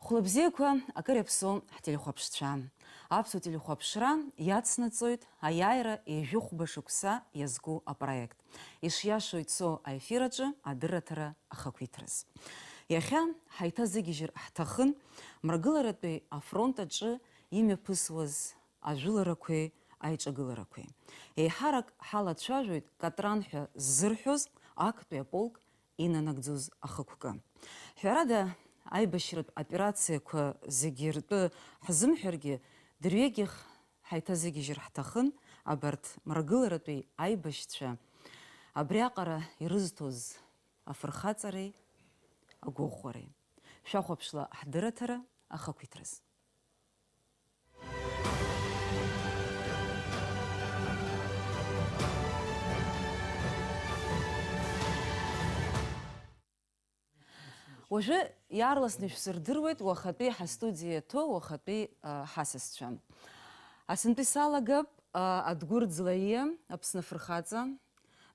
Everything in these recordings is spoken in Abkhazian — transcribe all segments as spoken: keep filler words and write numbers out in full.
Хәлыбзиақәа, акыр иаԥсоу ҳтелехәаԥшцәа. Аԥсуа телехәаԥшра иацнаҵоит аиааира ҩажәи хәба шықәса иазку апроект. Ишиашоу ицо аефир аҿы адырраҭара ахақәиҭраз. Иахьа ҳаиҭазыгьежьыр ҳҭахын Мрагыларатәи афронт аҿы имҩаԥысуаз ажәыларақәеи аиҿагыларақәеи. Еиҳарак ҳалацәажәоит Катран ҳәа ззырҳәоз актәи аполк инанагӡоз ахықәкы. Ҳәарада, аибашьратә операциақәа зегьы ртәы ҳзымҳәаргьы, дырҩегьых ҳаиҭазыгьежьыр ҳҭахын абарҭ мрагыларатәи аибашьцәа абриаҟара ирызҭоз афырхаҵареи агәыӷәӷәареи. Шәахәаԥшла ҳдырраҭара ахақәиҭраз. Уажәы иаарласны шәсырдыруеит уахатәи ҳастудиа иаҭәоу уахатәи, а, ҳасасцәа. Асынтәи салагап, а, Адгәыр Ӡлаиа, Аԥсны афырхаҵа,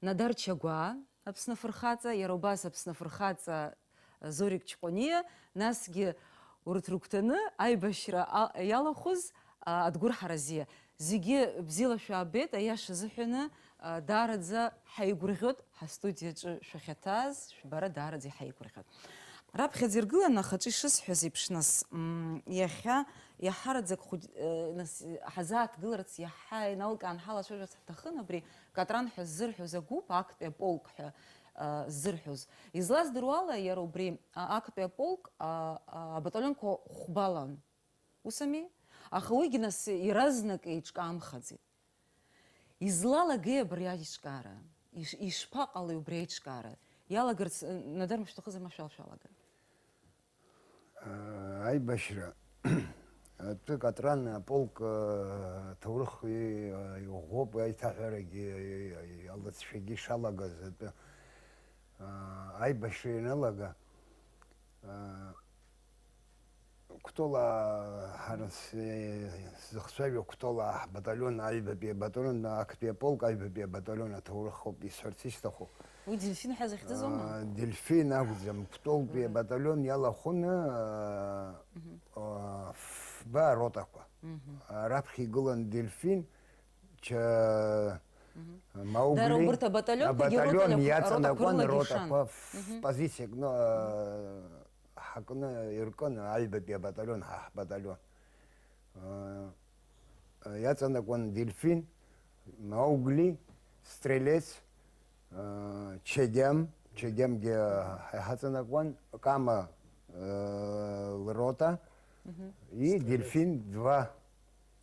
Надар Чагәаа, Аԥсны афырхаҵа, иара убас Аԥсны афырхаҵа Зорик Чҟәаниа, насгьы урҭ рыгәҭаны аибашьра а-, иалахәыз, а, Адгәыр Ҳаразиа. Зегьы бзиала шәаабеит, аиаша азыҳәаны, а, даараӡа ҳаигәырӷьоит, ҳастудиаҿы шәахьаҭааз, шәбара даараӡа иҳаигәырӷьоит. Раԥхьаӡа иргыланы ахаҿы ишысҳәаз еиԥш, нас, м, иахьа иаҳараӡак хәыҷ-, э, нас, ҳазааҭгыларц иаҳа иналкаан ҳалацәажәарц ҳҭахын абри Катран ҳәа ззырҳәоз агәыԥ, актәи аполк ҳәа, а, ззырҳәоз. Излаздыруа ала, иара убри, а, актәи аполк, а, а, абаталионқәа хәбалан. Ус ами? Аха уигьы нас иаразнак еиҿкаамхаӡеит. Излалагеи абри аиҿкаара? Иш-, ишԥаҟалеи убри аиҿкаара? Иалагарц, э, Надар, мышәҭахызар, ма шәалшәалага. Аибашьра атәы Катран аполк, э, аҭоурых и-, иӷәӷәоуп, аиҭаҳәарагьы, алыҵшәагьы ишалагаз атәы, э, аибашьра ианалага, э, Кәтола, ҳара с-, сзыхцәажәо Кәтола ҳбаталион, аҩбатәи абаталион, актәи аполк аҩбатәи абаталион аҭоурых ауп исҳәарц исҭаху. Уи Дельфин ҳәа захьӡыз аума? Аа, Дельфин акәӡам, Кәтолтәи абаталион иалахәны, аа, аа, фба ротақәа. Аа, раԥхьа игылан Дельфин, Ча-, Маугли, Дара убырҭ абаталионқәагьы абаталион рота лак-, иаҵанакуан рота лакәыргьы шан. Ротақәа ф-, позициак, ну, аа, ҳакны иркын, аҩбатәи абаталион, ҳа ҳбаталион. Аа, иаҵанакуан Дельфин, Маугли, Стрелец, аа, Чегем, Чегемгьы ҳа иҳаҵанакуан, Кама, аа, лрота, и Стрелец. Дельфин два.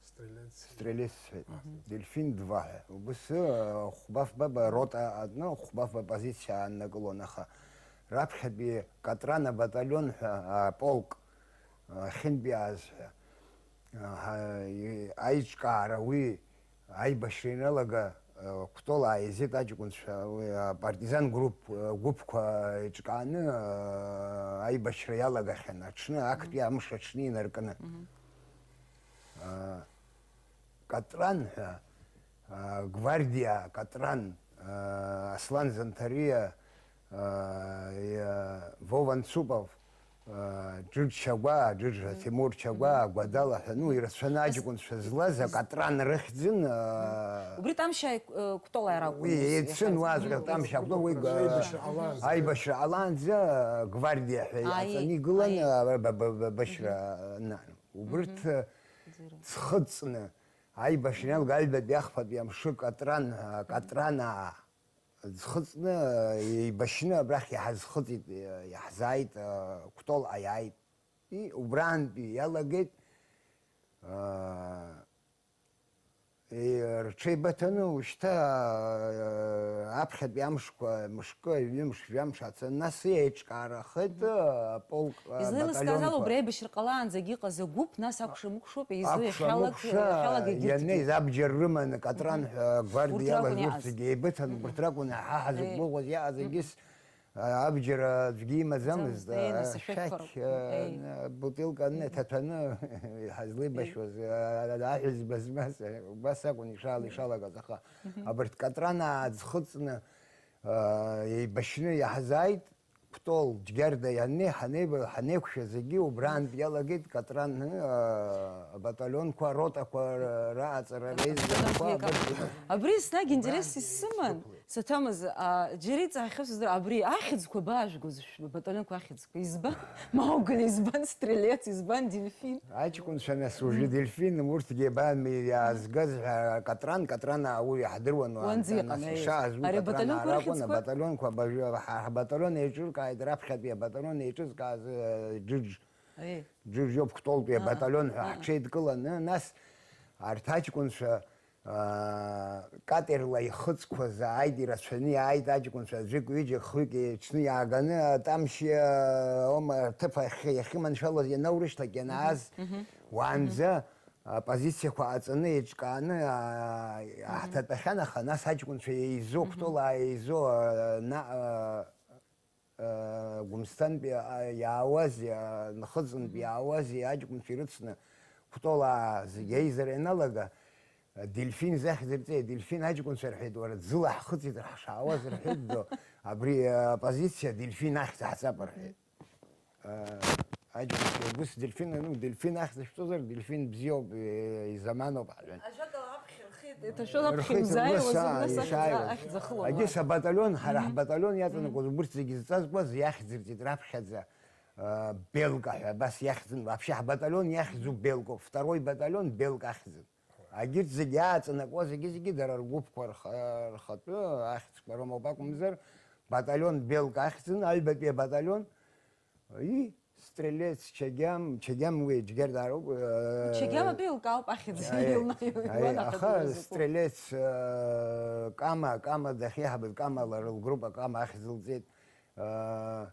Стрелец. Стрелец сҳәеит. Дельфин два ҳәа. Убыс, аа, хәба-фба рота одна, хәба-фба позициа ааннакылон, аха раԥхьатәи Катран абаталион ҳәа, аа, полк, аа, ахьынтәиааз ҳәа. Аҳа, и-, аиҿкаара уи аибашьра иналага, э, Кәтол ааизеит аҷкәынцәа, уи апартизан групп, э, гәыԥқәа еиҿкааны, э, аибашьра иалагахьан аҽны, актәи амш аҽны инаркны. Э, Катран ҳәа, э, гвардиа Катран, э, Аслан Занҭариа, э, Вова Нцупов, Џыџ Чагәаа, Џыџ Ҭемур Чагәаа, Гәадала ҳәа, ну, ирацәаны аҷкәынцәа злаз акатран рыхьӡын, аа, Убри Тамшьааи, э, Кәтолааи ракәын уи ус еицын иахьаз. Уаҵәҟьа Тамшьа Кәтол, уи, Аибашьра ҟалаанӡа. Аибашьра ҟалаанӡа, э, гвардиа ҳәа Аи, иаҵаны игылан, аи. Э, ба-, ба-, ба-, Башьра, э, на-, убырҭ, э, Ӡыра. Ӡхыҵны, аибашьра иалга аҩбатәи ахԥатәи амшы Катран, э, Катранаа. Ӡхыҵны, еибашьны абрахь иҳазхыҵит, иаҳзааит, Кәтол аиааит. И, убраантәи иалагеит, и, рҽеибыҭаны, ушьҭа, аԥхьатәи амшқәа, мышкы, ҩымш, жәамш ацаны, нас еиҿкаарахеит, аполк, Излеилыскааз ала, абаталионқәа. Убри аибашьра ҟалаанӡагь иҟаз агәыԥ, нас акәша-мыкәшоуп, еизо иахьалак-, Акәша-мыкәша иахьалагьы егьырҭгьы. Ианнеиз абџьар рыманы Катран ҳәа гвардиа Урҭ ракәын иалаз, иааз. Урҭгьы еибыҭан, Мгм. Урҭ ракәын иаҳа Е. Ҳазықәгәыӷуаз, иааз Мгм. егьыс, а, абџьар аӡәгьы имаӡамызт, Имаӡамызт, е, нас, а, ашәақьқәа шәақь, ракәын, а, е. Бутылка аныҭаҭәаны, ҳазлеибашьуаз, а, аҳәызба змаз, а, убас акәын ишаала, ишалагаз, аха Мгм. Абарҭ Катран ааӡхыҵны, а, еибашьны иаҳзааит. Кәтол, Џьгьарда ианнеи, ҳанеиб-, ҳанеиқәшәа зегьы убраантә иалагеит Катран, э, абаталионқәа, аротақәа р-, рааҵара, реизгақәа. Абри еснагь интерес исыман, саҭамыз, а, џьара иҵаахьоу сыздыр-, абри ахьӡқәа абаажәгоз шәба-, баталионқәа ахьӡқәа, избан Маугли, избан Стрелец, избан Дельфин? Аҷкәынцәа, нас, уже Дельфин, урҭгьы абан иаазгаз ҳәа, Катран, Катран ауаҩы иаҳдыруан, уанӡа иҟан, нас, аиеи. Ишааз уи Ари Катран абаталионқәа ааракәын, рыхьӡқәа? Абаталионқәа абажәы-, ҳа-, ҳабаталион еиҿыркааит, раԥхьатәи абаталион еиҿызкааз, э, Џыџ, Аиеи. Џыџ иоуп, Кәтолтәи Аа, абаталион ҳәа аа. Ҳҽеидкыланы, нас, арҭ аҷкәынцәа, аа, катерла ихыҵқәаз ааит, ирацәаны иааит аҷкәынцәа, аӡәык, ҩыџьак, хҩык еицны иааганы, Тамшьиа, ома, аҭыԥ ахь иахьыманшәалаз ианаурышьҭлак ианааз, Мгм. Уаанӡа, Мгм. Апозициақәа ҟаҵаны, еиҿкааны, аа, Мгм. Ҳҭатәахьан, аха нас аҷкәынцәа еизо, Мгм. Кәтолаа еизо, аа, на-, аа, Гәымсҭантәи, а, иаауази, а, Нхыҵынтәи Мгм. Иаауази аҷкәынцәа ирыцны Кәтолаа зегьы Мгм. Аизара ианалага, а, Дельфин захьӡырҵеит. Дельфин аҷкәынцәа рҳәеит, уара, ӡыла ҳхыҵит ҳшаауаз рҳәеит, до, абри, а, апозициа Дельфин ахьӡ ҳҵап рҳәеит. А, аҷкәынцәа убыс Дельфин, ну, Дельфин ахьӡ шәҵозар, Дельфин бзиоуп, э, изаманоуп ҳҳәан. Ажәакала, аԥхьа рхы иҭашәон, аԥхьа Рхы иҭашәон, имзааиуаз, ус, нас ахьӡ, ааи. Ахьӡ ахылон. Егьыс абаталион, ҳара Мгм. Ҳбаталион иаҵанакуаз, Мгм. Убырҭ зегьы зҵазкуаз иахьӡырҵеит раԥхьаӡа, э, Белка ҳәа, абас иахьӡын, вообще ҳбаталион иахьӡу Белкоуп, второй батальон Белка ахьӡын. Агьырҭ зегьы иааҵанакуа, зегьы-зегьы дара ргәыԥқәа рх-, рхатәы ахьӡқәа рымоуп акәымзар, баталион Белка ахьӡын, аҩбатәи абаталион, и, Стрелец, Чагьам, Чагьам уи џьгьардаароуп, э, Чагьам атәы еилкаауп ахьӡ, аи, илнаҩ, аи, игәанаҳәатәу аха изакәу. Стрелец, э, Кама, Кама дахьиҳабыз, Кама лара лгруппа Кама ахьӡ лҵеит, э,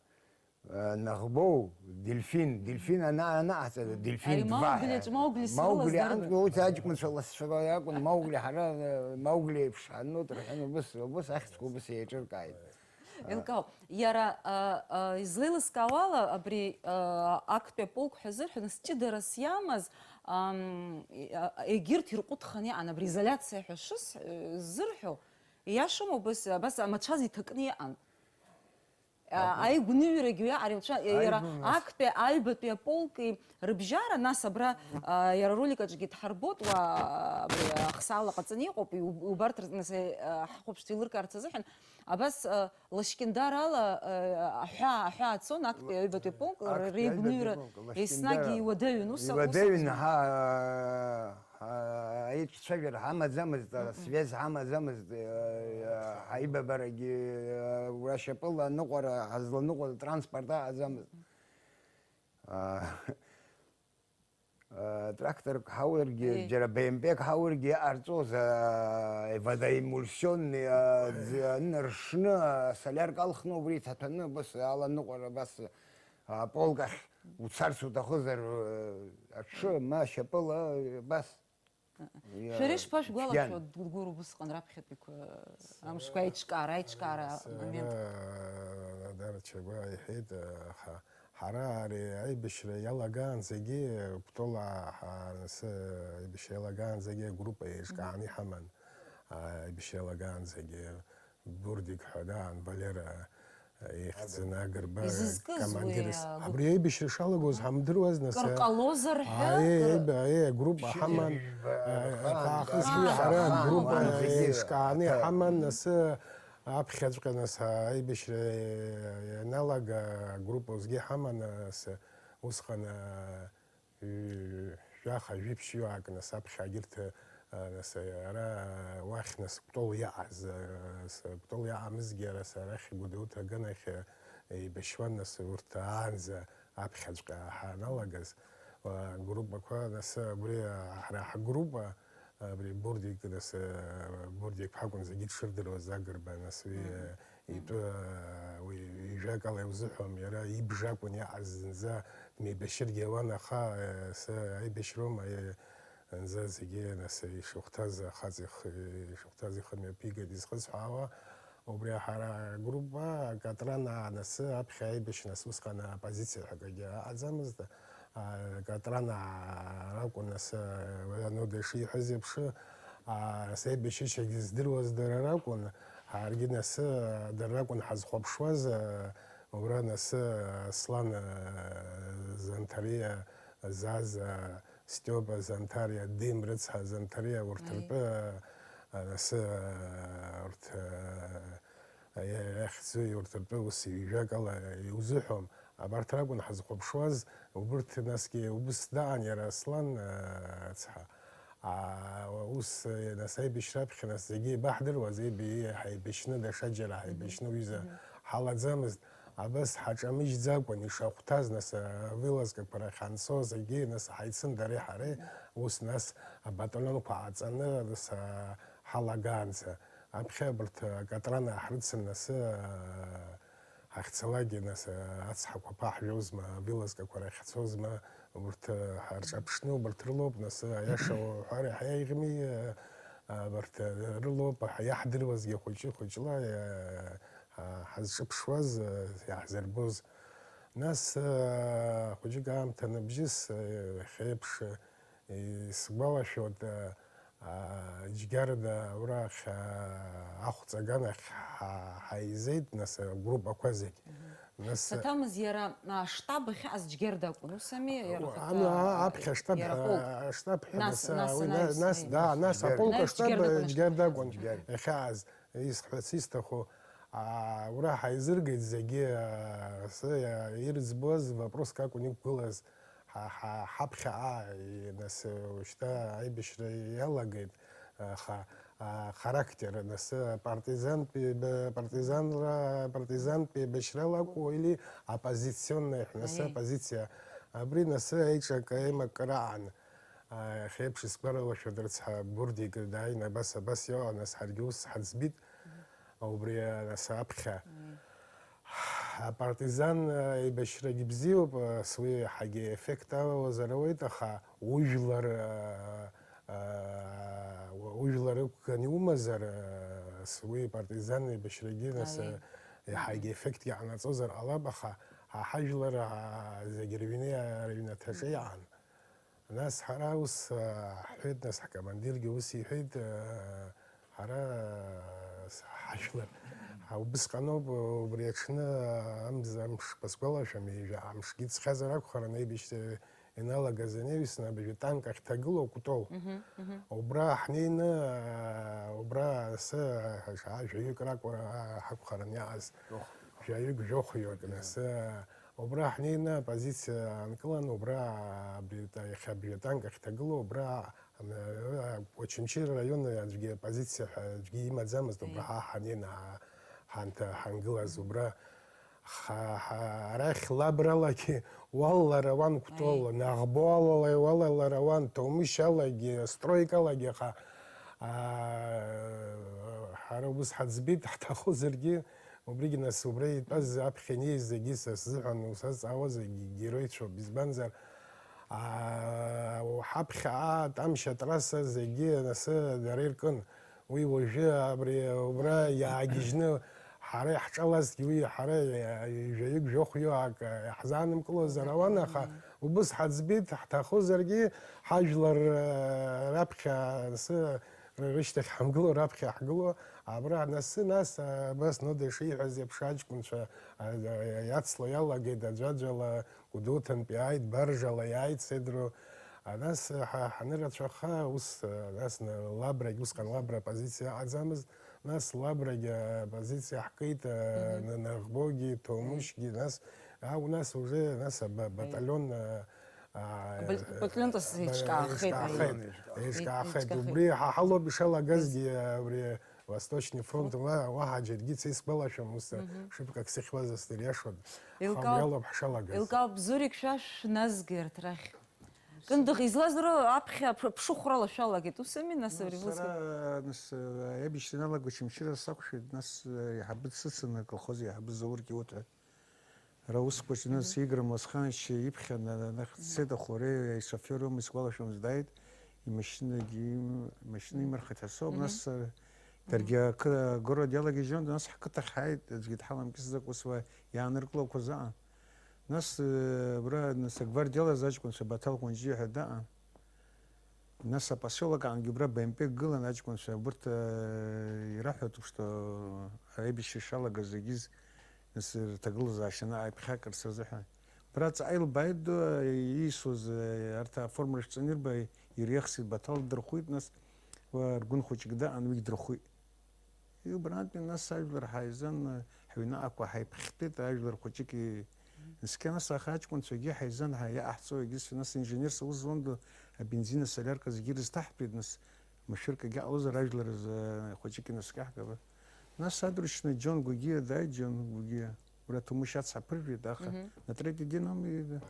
э, Наӷбоу, Дельфин, Дельфин ана-, анаҟаҵара, Дельфин Ари два Маугли ҳәа. Аҿы, Маугли срылаз Маугли дарын. Ан-, урҭ аҷкәынцәа ласцәа акәын, Маугли ҳара, э, Маугли еиԥш ҳанут рҳәан, убыс, убыс ахьӡқәа убыс еиҿыркааит. Еилкаауп. Иара, а, а, излеилыскаауала, абри, а, актәи аполк ҳәа зырҳәо, нас ҷыдарас иамаз, ам, и-, а, егьырҭ ирҟәыҭханы иҟан, абри изоляциа ҳәа шыс-, э, ззырҳәо, ииашоума, убас, абас амацәаз иҭакны иҟан. А, Абри. Аигәныҩрагьы уиаҟара иуцәа-, иара Аигәныҩра. Актәи аҩбатәи аполки рыбжьара, нас абра, а, иара аролик аҿгьы дҳарбоит, уа, абри ахсаала ҟаҵаны иҟоуп, иу-, убарҭ рзы, нас, э, ҳхәаԥшцәа еилыркаарц азыҳәан, абас, э, лашькьындарала, э, аҳәаа, аҳәаа цон актәи аҩбатәи полк, Актәи реигәныҩра аҩбатәи полк, еснагь лашькьындара. Иуадаҩын, ус, ус Иуадаҩын, акәзар. Ҳа, ҳа, аиҿцәажәара ҳамаӡамызт, Мм. Асвязь ҳамаӡамызт, э, э, ҳаибабарагьы, э, уи ашьапыла аныҟәара, ҳазланыҟәаз атранспорт аҟаӡамызт. А, а, тракторк ҳауаргьы, Ии. Џьара Б М П-к ҳауаргьы иҟарҵоз, а, водоэмульсионный, а, ӡ-, аныршны, а, солярк алхны убри иҭаҭәаны, абас аланыҟәара, абас, а, полк ахь уцарц уҭахызар, а, аҽы, ма шьапыла, абас. Иа-, Шәара ишԥашәгәалашәо, цәгьан. Дгәыр убысҟан раԥхьатәиқәа, амшқәа аиҿкаара, аиҿкаара Сара, амомент? Надарчагәа иҳәеит, аха ҳара ари аибашьра иалагаанӡагьы, Кәтолаа ҳа-, нас, аибашьра иалагаанӡагьы агруппа еиҿкааны Мгм. Иҳаман, аибашьра иалагаанӡагьы. Бурдик ҳәа даан, Валера, ихьӡын Агырба. Изызкыз уи, командир. А, абри аибашьра шалагоз ҳамдыруаз, нас, кыр ҟалозар ҳәа, аи, кыр- аи, аи, агруппа ҳаман, Ҩба, а, хаан, хаахыс хаан, ҳара хаан, агруппа хаан, еиҿкааны хаан. Иҳаман, нас, аԥхьаҵәҟьа, нас, аибашьра ианалага, агруппа усгьы ҳаман, нас, усҟан, а, Ҩ-, жәаха, жәиԥшьҩык, нас, аԥхьа агьырҭ, а, нас, ара, уахь, нас, Кәтол иаҟаз, а, с-, Кәтол иаҟамызгьы, ара, с-, арахь Гәдоуҭа аганахь, а, еибашьуан, нас, урҭ аанӡа аԥхьаҵәҟьа ҳаналагаз, а, группақәа, нас, абри, а, ҳара ҳгруппа, абри Бурдик, нас, а, Бурдик ҳакәын зегьы дшырдыруаз Агрба, нас, уи, Мгм. Итәы, уи, ҩажәакала иузыҳәом, иара ибжа акәын иаҟаз зынӡа, дмеибашьыргьы ауан, аха, э, сы-, аибашьроума, э, зынӡа зегьы, нас, ишыхәҭаз ахаҵа ихы, ишыхәҭаз ихы мҩаԥигеит изхысҳәаауа, убри ҳара агруппа, Катран, нас, аԥхьа аибашьра, нас, усҟан апозициа ҳәа акгьы аҟаӡамызт, а, Катран ракәын, нас, уи Анода ишиҳәаз еиԥш, а, нас аибашьышьагьы здыруаз дара ракәын, ҳаргьы, нас, дара ракәын ҳазхәаԥшуаз, а, Убра анасы Аслан, э, Занҭариа, Заза, Стиопа Занҭариа, Дим рыцҳа Занҭариа, урҭ ртәы, э, анасы, э, урҭ, э, иа-, иахьӡу, урҭ ртәы ус ҩажәак ала иузыҳәом. Абарҭ ракәын ҳазхәаԥшуаз, убырҭ насгьы убыс даан иара Аслан, э, цҳа. Аа, ус, нас аибашьра аԥхьа, нас зегьы еибаҳдыруаз, еиб-, ҳаибашьны, даҽаџьара ҳаибашьны уҩыза ҳалаӡамызт. Абас ҳаҿамыжьӡакәан ишахәҭаз, нас, авылазкақәа рахь ҳанцо зегьы, нас ҳаицын дареи ҳареи, ус, нас, абаталионқәа ааҵаны, нас, а, ҳалагаанӡа. Аԥхьа абарҭ акатран ааҳрыцын, нас, а, ҳахьцалакгьы, нас, ацҳақәа ԥаҳжәозма, авылазкақәа рахь ҳцозма, урҭ, ҳарҿаԥшны, убарҭ рылоуп, нас, аиаша уҳәар иаҳа еиӷьми, абарҭ рылоуп, ҳа иаҳдыруазгьы хәыҷы-хәыҷла, ҳазҿыԥшуаз, иаҳзырбоз. Нас, хәыҷык аамҭа набжьыс, иахьеиԥш, исгәалашәоит, аа, Џьгьарда аура ахь, аа, ахәҵа аганахь ҳа-, ҳаизеит, нас, агруппақәа зегь. Нас, Саҭамыз иара, а, штаб ахьыҟаз Џьгьарда акәын, ус ами? Иара Уа-, хыҭа, ами, а-, аԥхьа штаб, иара полк. а, штаб ҳәа Нас, нас, нас, уи нас, на-, нас, аи. да, нас Џьгьарда. аполк Нас аштаб Џьгьарда акәын. Џьгьарда акәын. Џьгьарда. Иахьааз, исҳәарц исҭаху, а, аура ҳаизыргеит зегьы, а, асы, а, ирӡбуаз, вопроск акәын иқәгылаз, Ҳа, ҳа, ҳаԥхьаҟа, и-, нас, уажәшьҭа аибашьра иалагеит, аха, а, характер, нас, апартизантә еиб-, партизанра, партизантә еибашьрала акәу или оппозиционная, нас, Аиеи. Оппозиция. Абри, нас, аиҿак, аимакыра аан. А, иахьеиԥш исгәалашәоит, рыцҳа Бурдик дааин, абас, абас иоуа, нас, ҳаргьы ус ҳаӡбит. Убри, нас, аԥхьа. Аиеи. Апартизан, э, еибашьрагьы бзиоуп, э, ас уи иаҳагьы еффект алалазар ауеит, аха ужәлар, э, э, ужәлар ықәган иумазар, э, ас уи апартизан еибашьрагьы, нас, э, Аиеи. Иаҳагьы еффектгьы ҟанаҵозар ҟалап, аха ҳа ҳажәлар, э, зегь рыҩны, рыҩнаҭаҿы Мгм. иҟан. Нас ҳара ус, аа, ҳҳәеит, нас ҳкомандиргьы ус иҳәеит, аа, ҳара, аа, ҳажәлар, ҳа убысҟаноуп, убри аҽны, аа, амз-, амш, базгәалашәом, ҩажәа амшгьы ҵхьазар акәхарын, аибашьра иналагаз анаҩсан, абыржәы атанк ахьҭагылоу Кәтол. Мгм, мгм. Убра ҳнеины, аа, убра асы, аа, жәаҩык ракәра, аа, ҳакәхарын иааз. Жәаҩык, жәохәҩык, нас, аа, Убра ҳнеины апозициа аанкылан, убра абри та-, иахьа абри атанк ахьҭагылоу, убра, ам, Очамчыра араион аӡәгьы апозициа ҳәа аӡәгьы имаӡамызт, убра Мм. ҳа ҳанеины ҳа-, ҳанҭа-, ҳангылаз, Мм. убра ха-, ҳа-, арахь Лабралагьы уалалар ауан, Кәтол, Аи. Наӷбоалала уалалар ауан, Ҭоумышьалагьы, Стройкалагьы, аха, аа, ҳара убыс ҳаӡбеит, ҳҭахозаргьы, Убригьы нас, убра итәаз аԥхьа инеиз зегьы са сзыҳәан усазҵаауа зегьы героицәоуп, избанзар, аа, ҳаԥхьаҟа Тамшь атрасса зегьы анасы дара иркын. Уи уажәы абри убра иаагьежьны ҳара иаҳҿалазҭгьы уи ҳара жәаҩык жәохәҩык иаҳзаанымкылозар ауан, аха убыс ҳаӡбеит, ҳҭахозаргьы ҳажәлар, аа, раԥхьа анасы Рышьҭахь ҳамгыло, раԥхьа ҳгыло, абра анасы, нас, а, абас Нода ишиҳәаз еиԥш, аҷкәынцәа, а, а, иацло иалагеит, аӡәаӡәала Гәдоуҭантәи иааит, баржала иааит, Седру. А, нас, а, ҳа-, ҳанырацәаха, ус, а, нас, на-, Лабрагь, усҟан Лабра апозициа аҟаӡамызт, нас Лабрагь, а, апозициа ҳкит, а, Мгм. на-, Наӷбогьы, Ҭоумышьгьы, нас, а, у нас уже, нас, а, ба-, Мгм. батальон, а, Аа, Бат-, батальонтәыс ба-, еиҿкаахеит, еиҿкаахеит, аиеи. еиҿкаахеит. Еиҿкаахеит. Убри ҳа ҳалоуп ишалагазгьы, абри Восточный фронт, уа-, уаҳа џьаргьы ца исгәалашәом, ус Мгм. шыԥҟак сыхьуаз ас дыриашон. Еилкаауп, Ҳауиалоуп ҳшалагаз. еилкаауп, Зурик, шәа шәназгеи арҭ рахь? Кындыӷ излаздыруа аԥхьа ԥ-, ԥшыхәрала шәалагеит, ус ами, нас, Ну, ареволюциа? сара, нас, аибашьра иналаго Очамчыра сақәшәеит, нас, аиҳабы дсыцын, аколхоз аиҳабы Заур Киоҭа. Ара усқәа аҿы, нас, Игра Мласханович иԥхьан, ана-, анахь дцеит ахәлареи ишофер аума исгәалашәомызт, дааит, имашьынагьы, имашьына имырхит ҳәа соуп, Мгм. нас, а, даргьы ақы-, агора диалагьежьуан, нас ҳқыҭахь ҳааит, аӡәгьы дҳаламкьысӡакәа, ус уа иааныркылақәаз аҟан. Нас, э, абра, нас, агвардиалаз аҷкәынцәа Баҭал Ҟәанҷиа ҳәа даҟан. Нас апосиолок аҟынгьы убра Б М П гылан аҷкәынцәа, убырҭ, э, ираҳәатәуп, что аибашьра шалагаз зегьы з-, Нас рҭагылазаашьа наҟ иԥхьакырц рзыҳәан. Убра ҵаҟа илбааит ду, иисуаз, арҭ аформа рышәҵаны ирба, иреихсит, Баҭал дырхәит, нас уа ргәын хәыҷык даҟан, уигь дырхәит. Убрантәи нас ажәлар ҳаизан, ҳҩны акәа ҳаиԥхьтәит, ажәлар хәыҷык и-, наскьа нас аха аҷкәынцәагьы ҳаизан, ҳа-, иаҟаҳҵо егьыс, нас инженерс аус зуан ду, абензин асолиарка зегьы ирызҭаҳтәит, нас машәырк агьаҟалозар ажәлар рзы хәыҷык инаскьаҳгап. Нас адыршьны Џьон Гәагиа дааит, Џьон Гәагиа. Уара Ҭумышь ацҳа ԥыржәеит, аха Мгм. на третий день ами,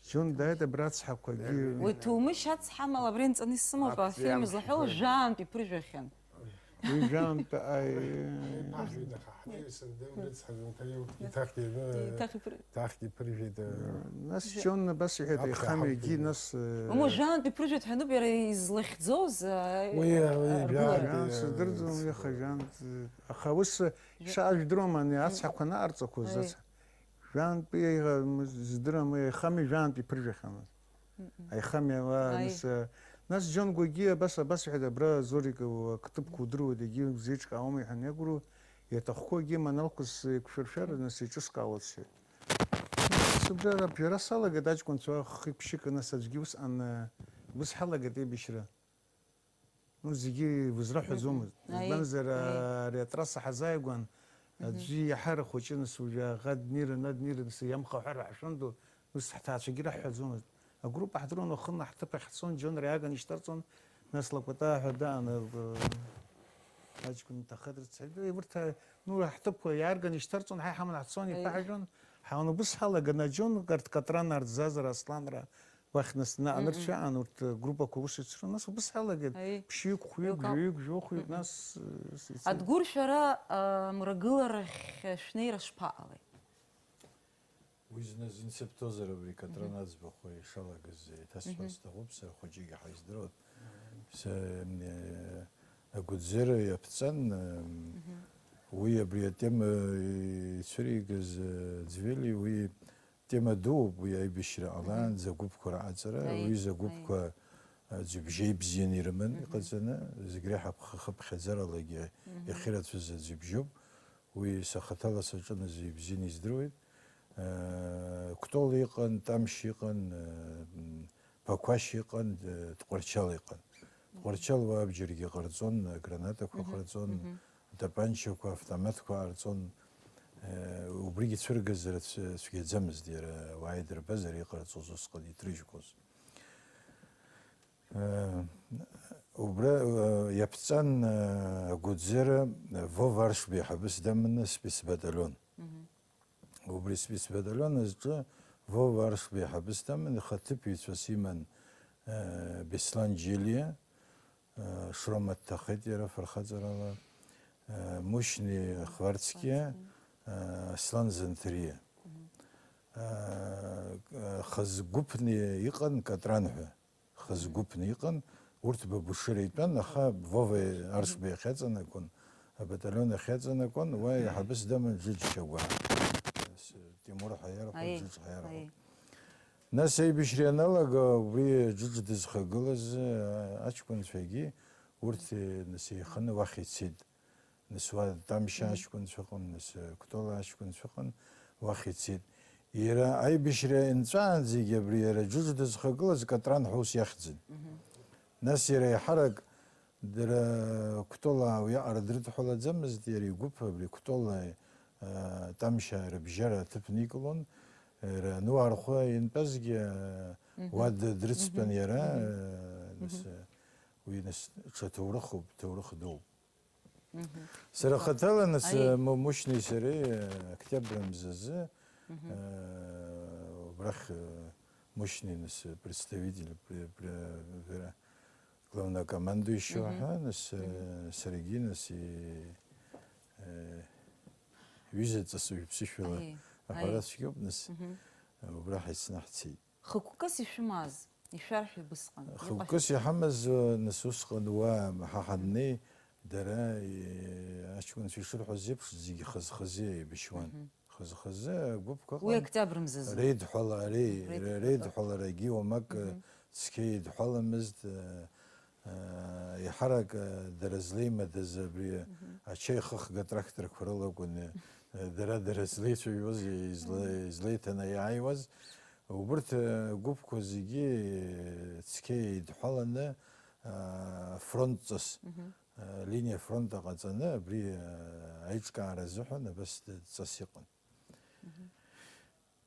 Џьон дааит, абра ацҳақәагьы. Уи Ҭумышь ацҳа амала абри анҵаны исымоуп, Актәи афильм злаҳәо амшқәа. Жәаантә иԥыржәахьан. Уи жәаантә, аи. Иԥыржәеит, аха ҳанаҩсан дымрыцҳаӡом, Тариу Иҭахгьы, Иҭах иԥыр- Иҭахгьы ԥыржәеит, э. Нас Џьон абас иҳәеит, Аԥхьа аихамҩагьы ҳамҭакгьы. Нас, э, Уму жәаантә иԥыржәеит ҳәа ануп иара излахьӡоз, э, Уи, уи, аргылара. Жәаантә, Сыздырӡом, иаха жәаантә, э, аха ус, Шаажә дроума, ани ацҳақәа наҟарҵақәоз, Аи. ацҳа-, жәантәи аиӷа-, м-, здырам, аихами жәантә иԥыржәахьамызт. Мм. Аихами ала, Аи. нас, э, нас Џьон Гәагьиа абас, абас иҳәеит, абра Зорик, э, ақыҭыԥқәа удыруеит, егьи бзиаҿкаауама, иҳәан, иагәыру, иаҭахқәоугьы маналқәас еиқәшәыршәар, нас еиҿыскаауа дсҳәеит. Нас убра абжьара салагеит аҷкәынцәа хықәшьыка, нас аӡәгьы усҟан, э, ус ҳалагеит аибашьра. Ну, зегьы узраҳәаӡомызт. Мгм. Аи, Избанзар, аи. ари атрасса ҳазааигәан, Мгм. аӡәы иаҳа рахәыҷы, нас уажәы аӷа днеирын, ад днеирын, нас иамхаҳәар ҳашәон ду, ус ҳҭаацәагьы раҳҳәаӡомызт. Агруппа ҳдыруан уахынла ҳҭыԥ ахь ҳцон, Џьон риаган ишьҭарҵон, нас Лакәатаа ҳәа даан, э, аҷкәын иҭаххеит рыцҳаит. Э, урҭ, э, ну, ҳҭыԥқәа иаарган ишьҭарҵон, ҳаи ҳаман ҳцон, Аи. иԥаҳажәон. Ҳаун убыс ҳалаган, Џьон, арҭ Катран, арҭ Зазра, Асланра, Уахь нас наҟ Мгм. анырцәаан урҭ, э, группақәа ус ицрын, нас убыс ҳалагеит. Аи. Ԥшьҩык, хәҩык, Еилкаауп. жәаҩык, жәохәҩык, Мгм. нас, э, с-, ицеит. Адгәыр шәара, а, мрагыларахь шәнеира шԥаҟалеи? Уи зны зынсыԥҭозар абри Катран Мгм. аӡбахә ишалагаз еиҭасҳәар Мгм. сҭахуп, сара хәыҷык иаҳа издыруан. Са, э, агәыӡара иаԥҵан, э, Мгм. уи абри атема ицәыригаз, э, Ӡвели, уи Тема дууп уи аибашьра Мгм. ҟалаанӡа агәыԥқәа раҟаҵара, Аи, уи аҩыза аи. агәыԥқәа, а, аӡҩыбжьа ибзианы ирыман Мгм. иҟаҵаны, зегь реиҳа ԥх-, хыԥхьаӡара алагьы Мгм. иахьырацәаз аӡҩыбжьоуп. Уи са хаҭала саҿын азы ибзианы издыруеит. Э, Кәтол иҟан, Тамшь иҟан, э, м, Ԥақәашь иҟан, э, Тҟәарчал иҟан. Тҟәарчал уа абџьаргьы ҟарҵон, агранатақәа Мгм. ҟарҵон, Мгм. атапанчақәа, автоматқәа ҟарҵон. Э, убригьы цәыргазар цә-, цәгьаӡамызт, иара ауаа идырбазар иҟарҵоз усҟан иҭрыжьқәоз. Э, убра, э, иаԥҵан, э, агәыӡара, э, Вова Аршба иҳабыс даманы спецбаталион. Мгм. Убри спецбаталион азҿы Вова Аршба иҳабыс даман, ихаҭыԥҩцәас иман, э, Беслан Џьелиа, э, Шрома дҭахеит иара фырхаҵарала, э, Мушьни Хварцкиа, Хварцкиа. э, Аслан Занҭариа. Мгм. Э, э, хазгәыԥны иҟан Катран ҳәа. Хазгәыԥны иҟан, урҭ Бабушыра итәан, аха Вова Аршба иахьаҵанакуан, абаталион ахьаҵанакуан, уа иҳабыс даман Џыџ Шьагәаа. С-, Тимур ҳәа иарҳәон, Аи, Џыџ ҳәа иарҳәон. аи. Нас аибашьра ианалага, убри Џыџ дызхагылаз, а, аҷкәынцәагьы урҭ, э, нас еиханы уахь ицеит. Нас уа Тамшьа Мгм. аҷкәынцәа ыҟан, нас, э, Кәтола аҷкәынцәа ыҟан, уахь ицеит. Иара аибашьра инҵәаанӡагьы абри иара Џыџ дызхагылаз Катран ҳәа ус иахьӡын. Мгм. Нас иара еиҳарак дара Кәтола уиаҟара дрыдҳәалаӡамызт, иара игәыԥ абри Кәтола, э, Тамшьа рыбжьара аҭыԥ никылон. Иара Нуархәа интәазгьы, э, Мгм. уа д-, дрыцтәан Мгм. иара, Мгм. э, нас, Мгм. э, уи нас ҽа ҭоурыхуп, ҭоурых дууп. Мгм. Сара хаҭала нас, Ари. э, Му-, Мушьни сареи, э, октиабр мзазы, Мгм. э, убрахь, э, Мушьни нас, э, представитель, пре-, пре-, вера-, главнокомандующего Мгм. ҳәа, нас, э, Мгм. саргьы нас и-, э, ҩыза ҵасы ҩԥсышәала Ари. аҳәара Ари. цәгьоуп, нас, Мгм. э, убра ҳаицны ҳцеит. Хықәкыс ишәымаз, ишәарҳәеи убысҟан? Хықәкыс Иҟашәҵа? иҳамаз, э, нас усҟан уа ҳа ҳаннеи, дара, э, аҷкәынцәа ишырҳәоз еиԥш, зегьы хаз-хазы еибашьуан. Мгм. Хаз-хазы агәыԥқәа Уи ыҟан. октиабр мзазы. Реидҳәала-, ре-, Реидҳәала. реидҳәаларагьы уамак, э, Мгм. цқьа еидҳәаламызт, э, э, еиҳарак, э, дара злеимадаз абри Мгм. ачаи хыхга тракторқәа рылакәын, э, Дара-дара злеицәажәоз, изле-, излеиҭанеиааиуаз, убырҭ, э, гәыԥқәа зегьы, э, цқьа еидҳәаланы, э, фронтҵас, Мгм. э, линиа фронт аҟаҵаны, абри, э, аиҿкаара азыҳәан абас д-, дҵас иҟан. Мгм.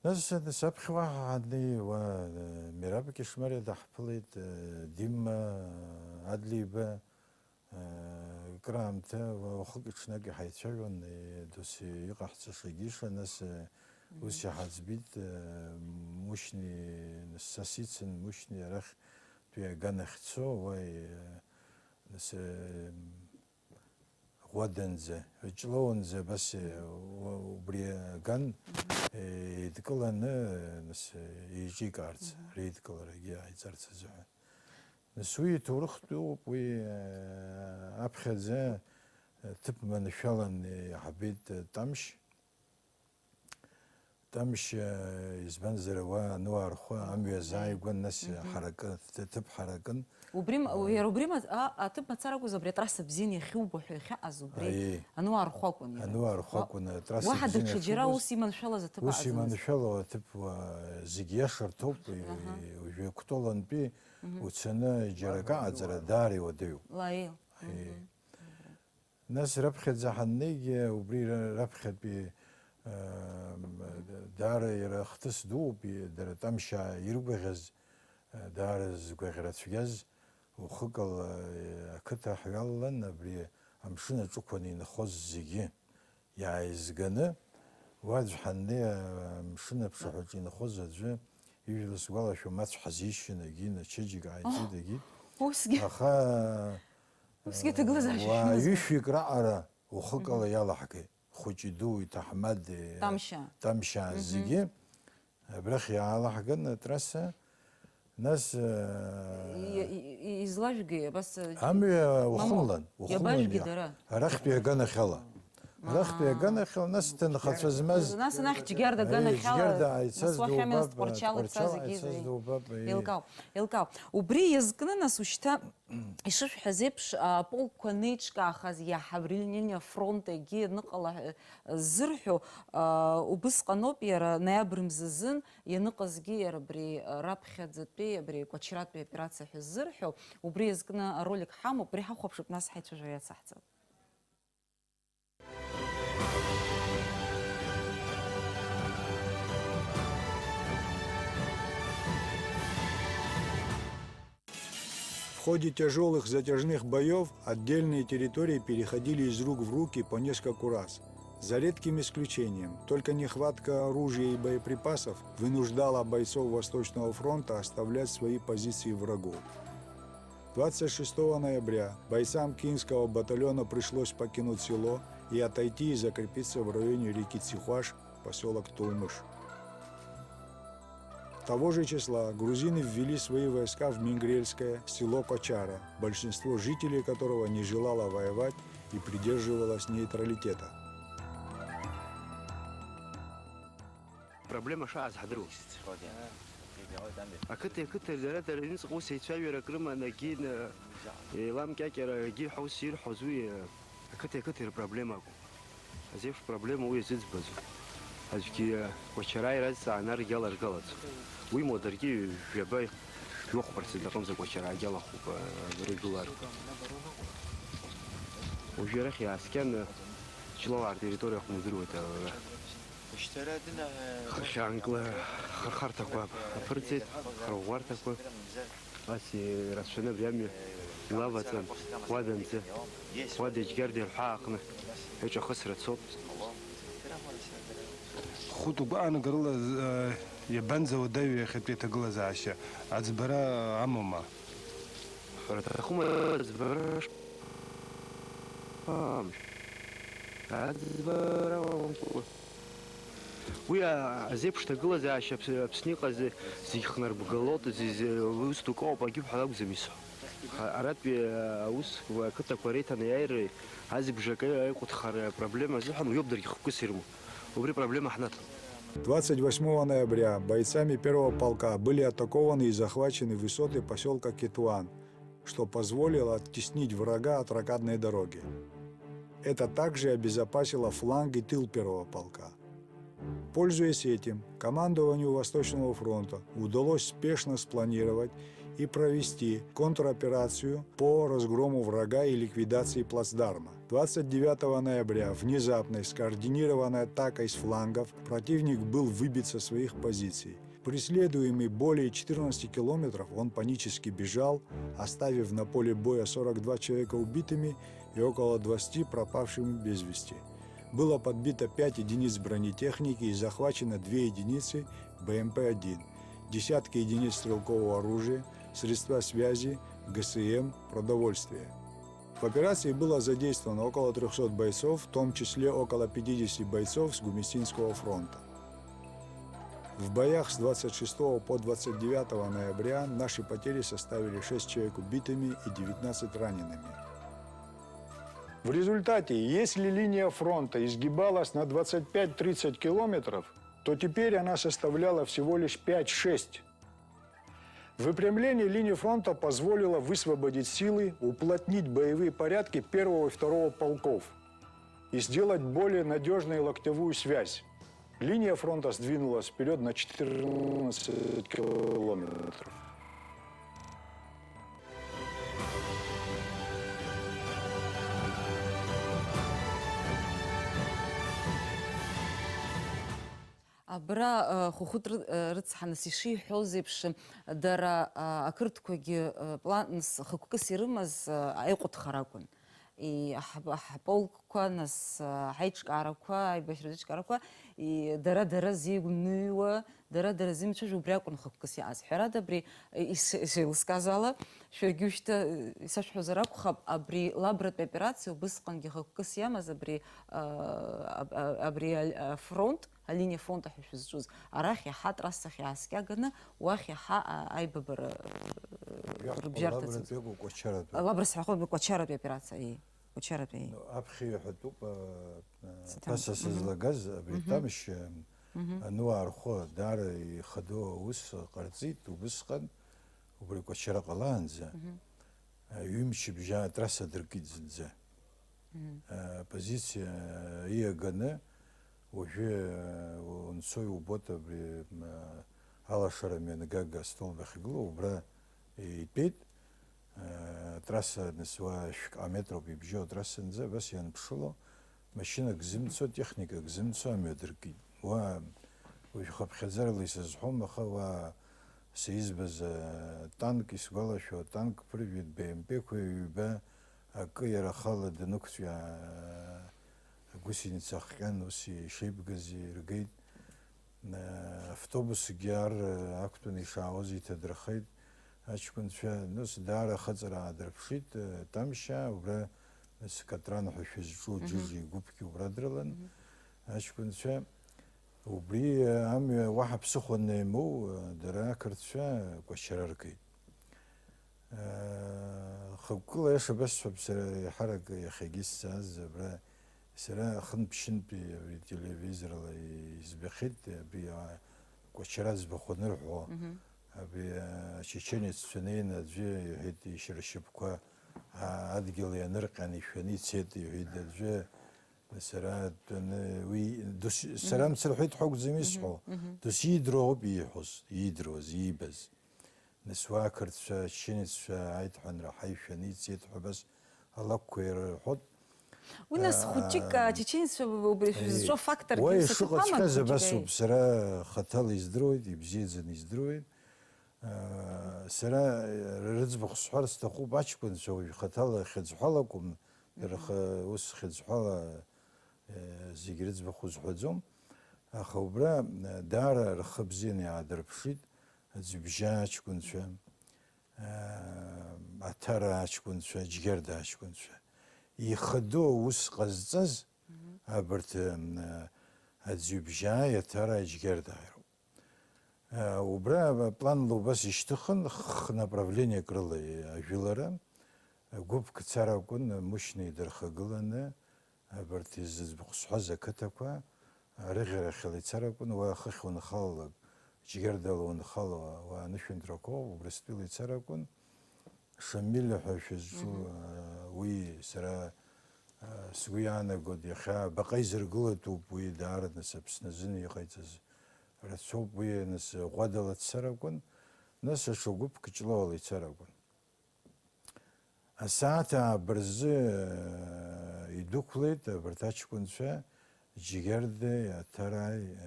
Нас, нас аԥхьа уаҳа ҳаннеи, уа, э, Мераб Кьышмариа даҳԥылеит, э, Дима Адлеиба, Э, краамҭа уахыки-ҽнаки ҳаицәажәон, э, досу иҟаҳҵаша егьиша, нас, э, Мгм. ус иҳаӡбеит, э, Мушьни, нас са сицын, Мушьни арахьтәи аган ахьцо, уа, э, нас, э, Ӷәаданӡа, Ҷлоунӡа, абас, э, уа-, убри аган, Мгм. э, еидкыланы, э, нас, э, еиҿикаарц, Мгм. реидкыларагьы ааиҵарц азыҳәан. Нас уи иҭоурыхтәы ыҟоуп, уи, э, аԥхьаӡа, э, ҭыԥ маншәалан иаҳбеит, э, Тамшь. Тамшь, э, избанзар, уа ануаа рхәы Мгм. амҩа азааигәан, нас Мгм. ҳаракы, ҭ-, ҭыԥ ҳаракын. Убри ма-, Э, иара убри ма-, а-, аҭыԥ мацара акәыз, абри атрасса бзианы иахьубо ҳәа иахьаҟаз убри Аиеи. Ануаа рхәы акәын иара. Ануаа рхәы Уа-, акәын, атрасса уаҳа бзианы даҽаџьара иахьубоз. Ус иманшәалаз аҭыԥ Ус аҟаӡамызт. Иманшәало аҭыԥ, уа, зегь иашарҭоуп, Аҳа. Уажәы Кәтолантәи Мгм. уцаны џьара акы аҟаҵара даара иуадаҩуп. Лаил. Аиеи. Мгм. Нас раԥхьаӡа ҳаннеигьы, убри ра-, раԥхьатәи, ам, даара иара ахҭыс дууп, и-, дара Тамшьаа иргәаӷьыз, а, даара згәаӷьра цәгьаз, уахык ала, э, ақыҭа ҳҩалалан, абри амшын аҿықәан инхоз зегьы иааизганы, уа аӡә ҳаннеи, а, амшын аԥшаҳәаҿы инхоз аӡәы ижәла сгәалашәом, ацә ҳазишьын, егьин, ачеиџьыка ҟаиҵеит, Оҳ, егьи. Усгьы. Аха, Усгьы ҭагылазаашьа уаа шәымазар? Ҩышәҩык раҟара ухыкала Мгм. иалаҳгеит, хәыҷи дуи, ҭаҳмадеи, Тамшьа. Тамшьаа Мгм. зегьы абрахь иаалаҳган атрасса, нас, э, И-, и-, и-, излажәгеи, абас, э, амҩа мамоу, ухымлан, ухымлан иабажәги иа-, дара? Арахьтәи аганахьала. Арахьтәи Аа. аганахьала, нас ҭынхацәа змаз, Нас анахь Џьгьарда Аи, аганахьала, Џьгьарда ааицаз нас уахь амҩа дубап, Спортчал Спортчал ицазгьы ааицаз зегьы дубап, аи. Еилкаау, еилкаау. Убри иазкны, нас, ушьҭа Ишышәҳәаз еиԥш, аполкқәа анеиҿкаахаз, иаҳа абри линиа фронт егьи аныҟала, э, ззырҳәо, а, убысҟаноуп иара ноиабр мзазын ианыҟазгьы иара абри, а, раԥхьаӡатәи, абри Кәачратәи аоперациа ҳәа ззырҳәо, убри иазкны аролик ҳамоуп, убри ҳахәаԥшып, нас ҳаицәажәара иацаҳҵап. В ходе тяжёлых затяжных боёв отдельные территории переходили из рук в руки по нескольку раз, за редким исключением, только нехватка оружия и боеприпасов вынуждала бойцов Восточного фронта оставлять свои позиции врагу. Двадцать шестого ноября бойцам Кинского батальона пришлось покинуть село и отойти и закрепиться в районе реки Цихуаш, посёлок Тулмыш. Того же числа грузины ввели свои войска в Мингрельское село Кочара, большинство жителей которого не желало воевать и придерживалось нейтралитета. Проблема шааз ҳдыруам. Ақыҭа, ақыҭа дара, дара рыҩныҵҟа ус еицәажәарак рыман, агьи, э, еиламкьакьара, агьи ҳәа ус ирҳәоз уи, э, ақыҭа, ақыҭа рпроблема акәын. Азеиԥш проблема уи иазыӡбаӡом. Аӡәгьы, э, Кәачараа иразҵааны аргьала ргалаӡом. Уи моу даргьы жәаба, жәохә процент аҟынӡа Кәачараагьы алахәуп, э, рыгылар. Уажәы арахь иааскьан, э, Ҷлоу атерриториа аҟны идыруеит, э, Хахьанкла хархарҭақәа аԥырҵеит, хырӷәӷәарҭақәа. Ас ирацәаны абри амҩа илаваҵан, уаданӡа, уада Џьгьарда ирҳәаа аҟны иаҿахысра цоит. Хәытә гәаанагарыла, э, иабанӡауадаҩу иахьатәи аҭагылазаашьа? Аӡбара амоума? Ҳәара аҭахума, аӡбара ш-, амш-, аӡбара уамкәа. Уи, а, азеиԥш ҭагылазаашьа Аԥс-, Аԥсны иҟаз зегь хнарбгалоит, зи-, зи-, ус дук ауп, агьып ҳәа акәӡам исҳәо. А-, аратәи, а, аус, уа, ақыҭақәа реиҭанеиааиреи азбжак аиҟәыҭхара апроблема азыҳәан уиоуп даргьы хықәкыс ирымоу. Убри проблема ҳнаҭон. Двадцать восьмого ноября бойцами первого полка были атакованы и захвачены высоты посёлка Кетуан, что позволило оттеснить врага от ракадной дороги. Это также обезопасило фланг и тыл первого полка. Пользуясь этим, командованию Восточного фронта удалось спешно спланировать и провести контроперацию по разгрому врага и ликвидации плацдарма. Двадцать девятого ноября внезапной скоординированной атакой с флангов противник был выбит со своих позиций. Преследуемый более четырнадцати километров, он панически бежал, оставив на поле боя сорок два человека убитыми и около двадцати пропавшими без вести. Было подбито пять единиц бронетехники и захвачено две единицы Б М П один, десятки единиц стрелкового оружия, средства связи, Г С М, продовольствие. В операции было задействовано около трёхсот бойцов, в том числе около пятидесяти бойцов с Гумисинского фронта. В боях с двадцать шестого по двадцать девятого ноября наши потери составили шесть человек убитыми и девятнадцать ранеными. В результате, если линия фронта изгибалась на двадцать пять-тридцать километров, то теперь она составляла всего лишь пять-шесть. Выпрямление линии фронта позволило высвободить силы, уплотнить боевые порядки первого и второго полков и сделать более надёжной локтевую связь. Линия фронта сдвинулась вперёд на четырнадцать километров. Абра, э, Хәыхәыт ры-, э, рыцҳанас ишиҳәоз еиԥш, дара, а, ақырҭқәагьы, э, планс хықәкыс ирымаз, э, аиҟәыҭхара акәын. И, аҳ-, аҳ-, полкқәа, нас, э, аиҿкаарақәа, аибашьратә еиҿкаарақәа, и, дара-дара зеигәныҩуа, дара-дара зымцәажәо убри акәын хықәкыс иааз. Ҳәарада, абри, э, ис-, ишеилыскааз ала, шәаргьы шьҭа, э, исашәҳәозар акәхап, абри Лабратәи аоперациа убысҟангьы хықәкыс иамаз, абри, э, аб-, а-, абри аль-, афронт, алиниа фронт ҳәа шәызҿыз, арахь иаҳа атрассахь иааскьаганы, уахь иаҳа, а, аибабара, э, рыбжьарҭацыз. Лабратәи акәу, Кәачаратәи? Лабра сҳәахуеит, Кәачаратәи аоперациа, ии, Кәачаратәи, ии. Ну, аԥхьа иҳәатәуп, э, Саҭанк. Ԥаса сызлагаз, абри Тамшь, э, ануаа рхәы даара ихадоу аус ҟарҵеит, убысҟан, убри Кәачара ҟалаанӡа, э, ҩымчыбжьа атрасса дыркит зынӡа. Э, позициа иаганы, уажәы, э, унцои убоит абри, м, э, алашара мҩангага астолб ахьгылоу, убра итәеит. Э, атрасса нас уа шәкилометроуп ибжьоу атрасса анӡа, абас ианԥшыло, машьынак зымцо, техникак зымцо амҩа дыркит. Уа, уажә хыԥхьаӡарала исызҳәом, аха уа сеизбаз, э, танк, исгәалашәо, атанк ԥыржәеит, Б М П-қәа ҩба, акы иара ахала данықәҵәиаа, агусеница ахҟьан, ус ишеибгаз иргеит. Автобусгьы ар ақәтәаны ишаауаз иҭадырхеит аҷкәынцәа. Нас даара ахыҵра аадырԥшит, Тамшьаа, убра, нас, Катран ҳәа шәызҿу Џьыџьа игәыԥгьы убра дрылан аҷкәынцәа. Убри амҩа уаҳа ԥсыхәа анеимоу, дара ақырҭцәа Кәачара ргеит. Хықәкыла аиаша басҳәап, сара еиҳарак иахьагьы сцааз абра, сара хынтә-ԥшьынтәи абри телевизорла избахьеит, абри, а, Кәачара аӡбахә анырҳәо, абри, а, ачеченеццәа неины аӡәы иҳәеит, ишьра шьапқәа, а, адгьыл ианырҟьан ишәаны ицеит, иҳәеит аӡәы, сара дтәаны уи дос-, сара мцырҳәеит ҳәа акәӡам исҳәо, досу иидыруа ауп ииҳәоз, иидыруаз, иибаз. Нас уа ақырҭцәа, ачеченеццәа аидҳәанра ҳаишәаны ицеит ҳәа абас алакәқәа ирҳәоит. Уи нас, аа, хәыҷык, аа, ачеченеццәа убри шәызҿу факторгьы уа исаҭахуама, ишыҟаҵәҟьаз хәыҷык, абас ауп, сара хаҭала издыруеит, ибзиаӡаны издыруеит. Аа, сара, э, рыӡбахә сҳәар сҭахуп, аҷкәынцәа уажә хаҭала хьыӡҳәала акәым, рхы ус хьыӡҳәала, э, зегь рыӡбахә узҳәаӡом. Аха убра, э, даара рхы бзианы иаадырԥшит. Аӡҩыбжьаа аҷкәынцәа, аа, Аҭара аҷкәынцәа, Џьгьарда аҷкәынцәа. Ихадоу аус ҟазҵаз абарҭ, м, Аӡҩыбжьааи Аҭара Џьгьардааи роуп. Аа, убра планла убас ишьҭыхын, х-направлениак рыла ажәылара, гәыԥк цар акәын, Мушьни дырхагыланы, абарҭ зыӡбахә сҳәаз ақыҭақәа, арыӷьарахьала ицар акәын, уа хыхь унхалалак, Џьгьардала унхало, уа анышәынҭрақәа, Урыстәыла ицар акәын. Шамиль ҳәа шәызҿу, мгм, а, уи сара, Сгәы иаанагоит, иахьа баҟа изыргылатәуп уи, даараны Аԥсны азын иҟаиҵаз рацәоуп уи, нас ӷәадала дцар акәын, нас аҽа гәыԥк Ҷлоуала ицар акәын. Асааҭ ааба рзы, э, идәықәлеит абарҭ аҷкәынцәа, Џьгьардеи, Аҭараи, э,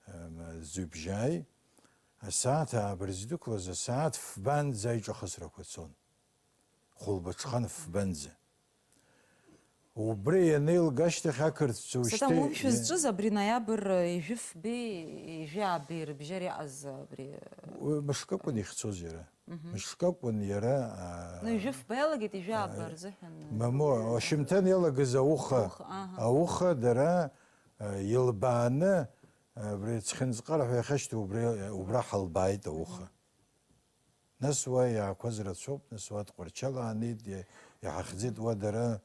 э, Ӡҩыбжьааи. Асааҭ ааба рзы идәықәлаз асааҭ фбанӡа аиҿахысрақәа цон. Хәылбыҽхан фбанӡа. Убри ианеилга ашьҭахь ақырҭцәа Саҭан, ушьҭа уи шәызҿыз абри ноиабр ижәыфбеи, ижәи аабеи рыбжьара иҟаз абри? Уи мышкы акәын ихьцоз иара. Мгм. Мышкы акәын иара, аа, Ну, ижәыфба иалагеит, ижәи ааба рзыҳәан. Мамоу, ашьымҭан иалагаз ауха, Ауха, аҳа. Ауха дара, аа, илбааны, абри Цхьынҵҟар ҳәа иахьашьҭоу убри, убра ҳалбааит ауха. Нас уа иаақәаз рацәоуп, нас уа Тҟәарчал аанеит, иа-, иаҳахьӡеит уа дара,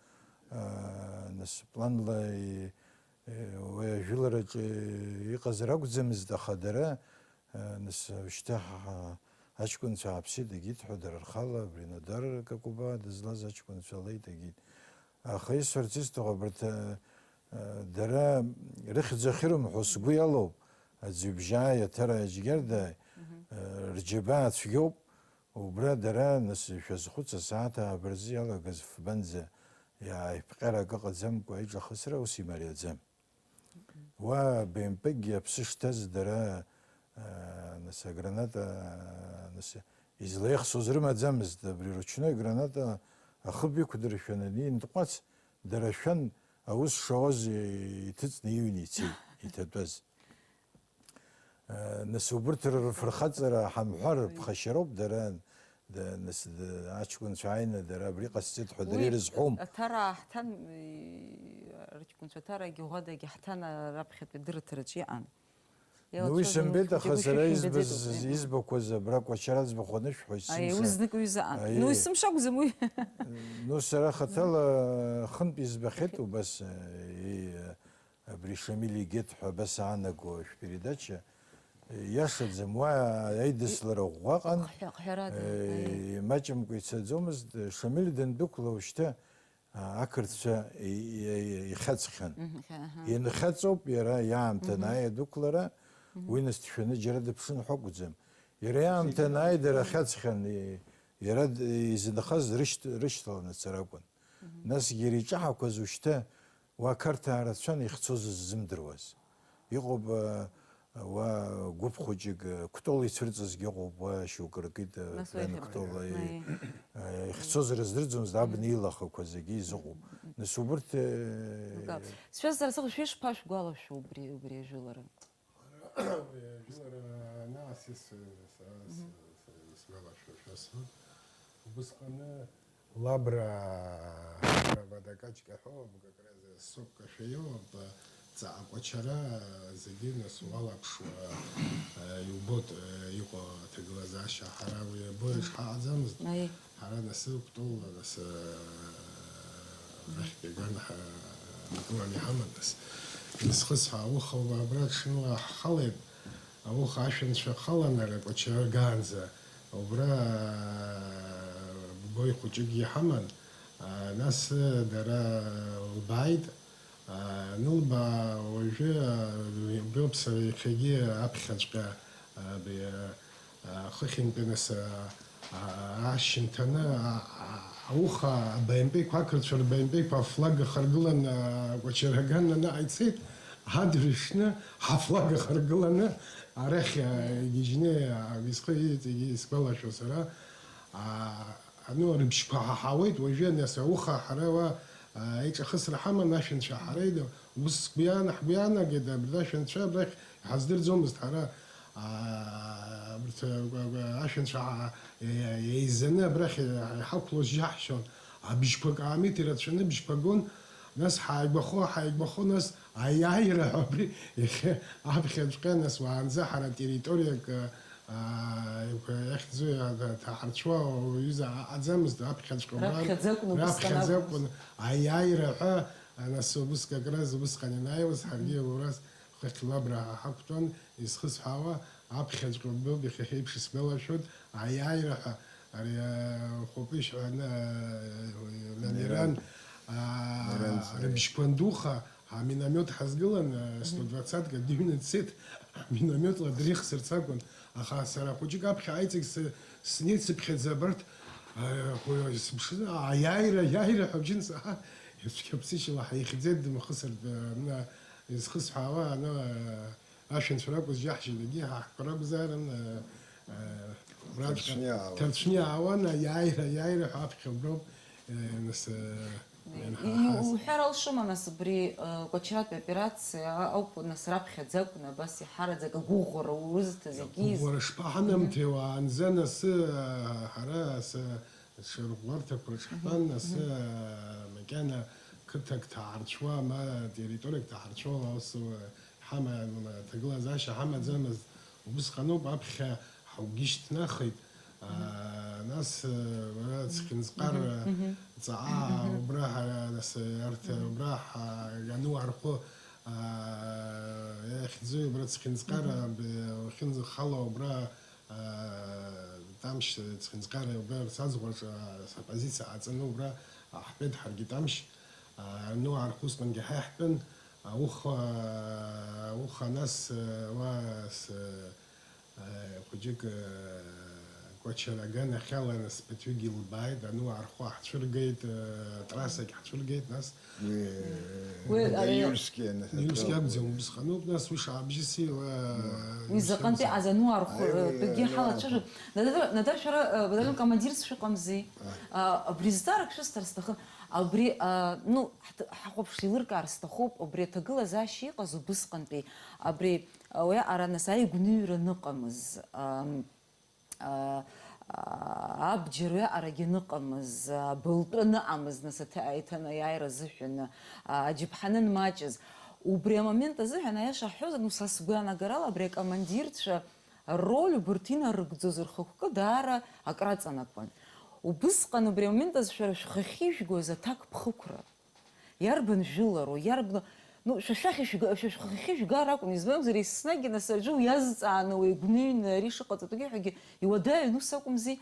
аа, нас планла и-, и-, уи ажәылараҿы иҟазар акәӡамызт, аха дара, аа, нас шьҭа ҳа-, аҷкәынцәа ааԥсеит, егьит ҳәа дара рхала, абри Нодар Какәыба дызлаз аҷкәынцәа леит, егьит. Аха исҳәарц исҭаху, абарҭ, а, а, дара рыхьӡ ахьырымҳәо сгәы иалоуп, Аӡҩыбжьааи Аҭараи Аџьгьардааи, Мгм. а, рџьабаа цәгьоуп, убра дара, нас, шәазхәыц, асааҭ ааба рзы иалагаз фбанӡа иааиԥҟьарак ыҟаӡамкәа аиҿахысра ус имариаӡам. Уа Б М П-кгьы аԥсы шҭаз дара, аа, нас, аграната, нас, излаихсуаз рымаӡамызт, абри ручной граната ахыб иқәдыршәаны анинтҟәац, дара шәан аус шауаз иҭыҵны иҩны ицеит, иҭатәаз. Нас убырҭ рфырхаҵара ҳамҳәар, ԥхашьароуп дара, да-, нас, да-, аҷкәынцәа ааины дара абри ҟасҵеит ҳәа дара Уи ирызҳәом. Аҭараа ҳҭан, и-, рыҷкәынцәа аҭараагьы ӷәадагьы ҳҭан, а, раԥхьатәи дырраҭараҿы иҟан. Ну, уи Иалацәажәон сымбеит, урҭ аха зегьы сара шәымбаӡеит избаз, уҳәа. Избақәаз абра Кәачара аӡбахә анышәҳәа, Аи, исымша. Уи знык ҩыза аан. Аи. Ну, есымша акәӡам уи. Ну, сара хаҭала хынтә избахьеит убас, э, и-, Абри Шамиль игеит ҳәа абас аанаго шәпередача, иашаӡам, уа аидыслара ӷәӷәа ыҟан, Ҟҳәа-, ҟҳәарада, э, аиеи. Имаҷымкәа ицаӡомызт. Шамиль дандәықәла, ушьҭа, а, ақырҭцәа и-, и-, ихьаҵхьан. Мгм, хьа-, аҳа. Инхьаҵоуп иара иаамҭа Мгм. анааи адәықәлара, Мгм. уи нас дшәаны џьара дыԥшын ҳәа акәӡам. Иара иаамҭа анааи дара ахьаҵхьан, и-, иара д-, изынхаз рышьҭ-, рышьҭаланы цара акәын. Мгм. Насгьы иара иҿаҳақәаз ушьҭа уа Қарҭаа рацәан ихьцоз ззымдыруаз. Иҟоуп, а, уа гәыԥ хәыҷык, а, Кәтол ицәырҵызгьы ыҟоуп, уа шьоукы ркит, а, Нас уи Бен ахьыҟоу. Кәтол, а, Аи. а, ихьцоз рыздырӡомызт, абна Мгм. илахақәа зегьы изыҟоуп. Мгм. Нас убырҭ, а, Акы. Сҩызцәа, сыхә шәышԥашәгәалашәо убри, убри ажәылара? Уи ажәылара анааси сара, сара, Мгм. сара, сара сгәалашәо шәасҳәап. Убысҟаны Лабра, Лабра Вадакачка ҳәоуп, как раз сокка шәаиоуп, ҵаҟа Кәачара зегьы нас уалаԥшуа, э, иубоит, э, иҟоу аҭагылазаашьа. Ҳара уи абои шҳаҟаӡамызт. Аи. Ҳара нас Кәтол, нас, э, рахьтә иаган ҳа-, нкыланы иҳаман нас. Изхысҳәаауа, ауха абра ҽынла ҳхалеит. Ауха ашәанцәа халан ара Кәачара гаанӡа, убра, аа, ббои хәыҷыкгьы ҳаман, аа, нас дара лбааит, аа, анылбаа уажәы, аа, убриоуп сара иахьагьы аԥхьаҵәҟьа, аа, б-, аа, хыхьынтәи нас, аа, аа, ашьжьымҭаны, аа, аа, ауха абаимпеиқәа, ақырҭцәа рбаимпеиқәа афлаг ахаргылан, аа, Кәачара аганны анаҟа ицеит. Адырҩаҽны ҳафлаг ахаргыланы арахь, а, игьежьны, а, изхы иҵегьы исгәалашәо сара, а, ну, рыбжьқәа ҳаҳауеит, уажәы, нас, ауха ҳара уа, а, еиҿахысра ҳаман, ашәанцәа ҳара ида-, ус сгәы иаана-, ҳгәы иаанагеит, абри ашәанцәа абрахь иҳаздырӡомызт ҳара, а, абарҭ, а, а, ашәанцәа ҳа-, е-, е-, еизаны абрахь иҳақәлоз џьаҳшьон, абжьқәак аамеит, ирацәаны абжьқәа гон, нас ҳааигәахо, ҳааигәахо, нас Аиааира ҳәа абри иахьа аԥхьаҵәҟьа, нас уаанӡа ҳара территориак, аа, иахьӡу иаҭаҳарцәуа уаҩыза аҟаӡамызт, аԥхьаҵәҟьа убра Раԥхьаӡа акәын, убысҟан раԥхьаӡа акәын. Акәын, аиааира ҳәа, нас убыс как раз убысҟан ианааиуаз, ҳаргьы Лурас хыхь Лабра ҳа ҳақәтәан, изхысҳәаауа, аԥхьаҵәҟьа убоуп, иахьа еиԥш исгәалашәоит, аиааира ҳәа, ари, аа, Хәыпышь ҳәа, аа, Намиран. Намиран. Аа, рыбжьқәа андуха, аминомет ҳазгылан, аа, сто двадцатка дыҩны дцеит, аминометла дрыхьзарц акәын, аха сара хәыҷык аԥхьа аиҵегь сы-, снеит, сыԥхьаӡа абарҭ, аа, хәы-, сыԥшны, аиааира, аиааира ҳәа бжьын саҳа, ицәгьаԥсышьала ҳаихьӡеит, дымхысыртә, аа, мна, изхысҳәаауа, ана, аа, Ашәанцәа ракәыз џьаҳшьон, егьи ҳаҳкәа ракәзаарын, э, э, убраҵәҟьа Ҭарцәны иаауан. Ҭарцәны иаауан, аиааира, аиааира ҳәа аԥхьа уброуп, э, нас, э, ианҳа-, И-, ианҳаҳаз. Уҳәар алшома, нас, убри, э, Кәачаратәи аоперациа ауп, нас, раԥхьаӡа акәын абас иҳараӡак агәыӷәӷәара урызҭаз, егьиз? Агәыӷәӷәара шԥаҳанамҭеи, уаанӡа нас, э, ҳара, ас, Ҽырӷәӷәарҭақәа рҿы ҳтәан, асы, макьана қыҭак ҭаҳарцәуа, ма территориак ҭаҳарцәуа, ус, ҳама-, ҭагылазаашьа ҳамаӡамызт. Убысҟаноуп аԥхьа ҳаугьы шьҭнахит. Аа, нас, уара Цхинҵҟар ҵаа, убра ҳа-, нас, арҭ, убра ҳа-, Гануа рхәы, аа, иахьӡу, убра Цхинҵҟар, б-, уахьынӡахало, убра Тамшь, Цхинҵҟьара убра саӡӷәаҿ, а, сопозициа ҟаҵаны убра, а, ҳтәеит ҳаргьы Тамшь, а, ну, архәысҟангьы ҳаи ҳтәын, а, уха, а, уха нас, а, уа с-, а, хәыҷык, а, Кәачара аганахьала нас ԥыҭҩыкгьы илбааит, ану архәы ҳцәыргеит, а, трассагь ҳцәыргеит, нас Уи, Уи, уи ари Иульский, Иульский акәӡам, убысҟаноуп, нас уи шаабжьыси, уа, Уи заҟантәи азану архәы, Аиуа, тәгьы ану ҳалацәажәап. архәы. Нада-, Нада, шәара, э, батальон командирс шәыҟамзи? А, абри зҵаарак шәысҭар сҭахын. Абри, а, ну, ҳт-, ҳахәаԥш еилыркаар сҭахуп, убри аҭагылазаашьа иҟаз убысҟантәи, абри, а, уи аҟара нас аигәныҩра ныҟамыз, ам, а, а, абџьар уиаҟарагьы ныҟамыз, абылтәы ныҟамыз, нас аҭа-, аиҭанеиааира азыҳәан, а, аџьаԥҳаны анмаҷыз. Убри амомент азыҳәан, аиаша ҳҳәозар, ну, са сгәы иаанагарала, абри акомандирцәа рроль убырҭ инарыгӡоз рхықәкы даара акраҵанакуан. Убысҟан, убри амомент азы шәара шәхахьы ижәгоз аҭакԥхықәра. Иарбан жәылароу, иарбан, ну, шәа шәахь ишәга-, шәа шәхахьы ишәгар акәын, избанзар, еснагь нас аӡәы уиазҵааны уеигәныҩны ари шыҟаҵатәугьы ҳәагьы иуадаҩын, ус акәымзи?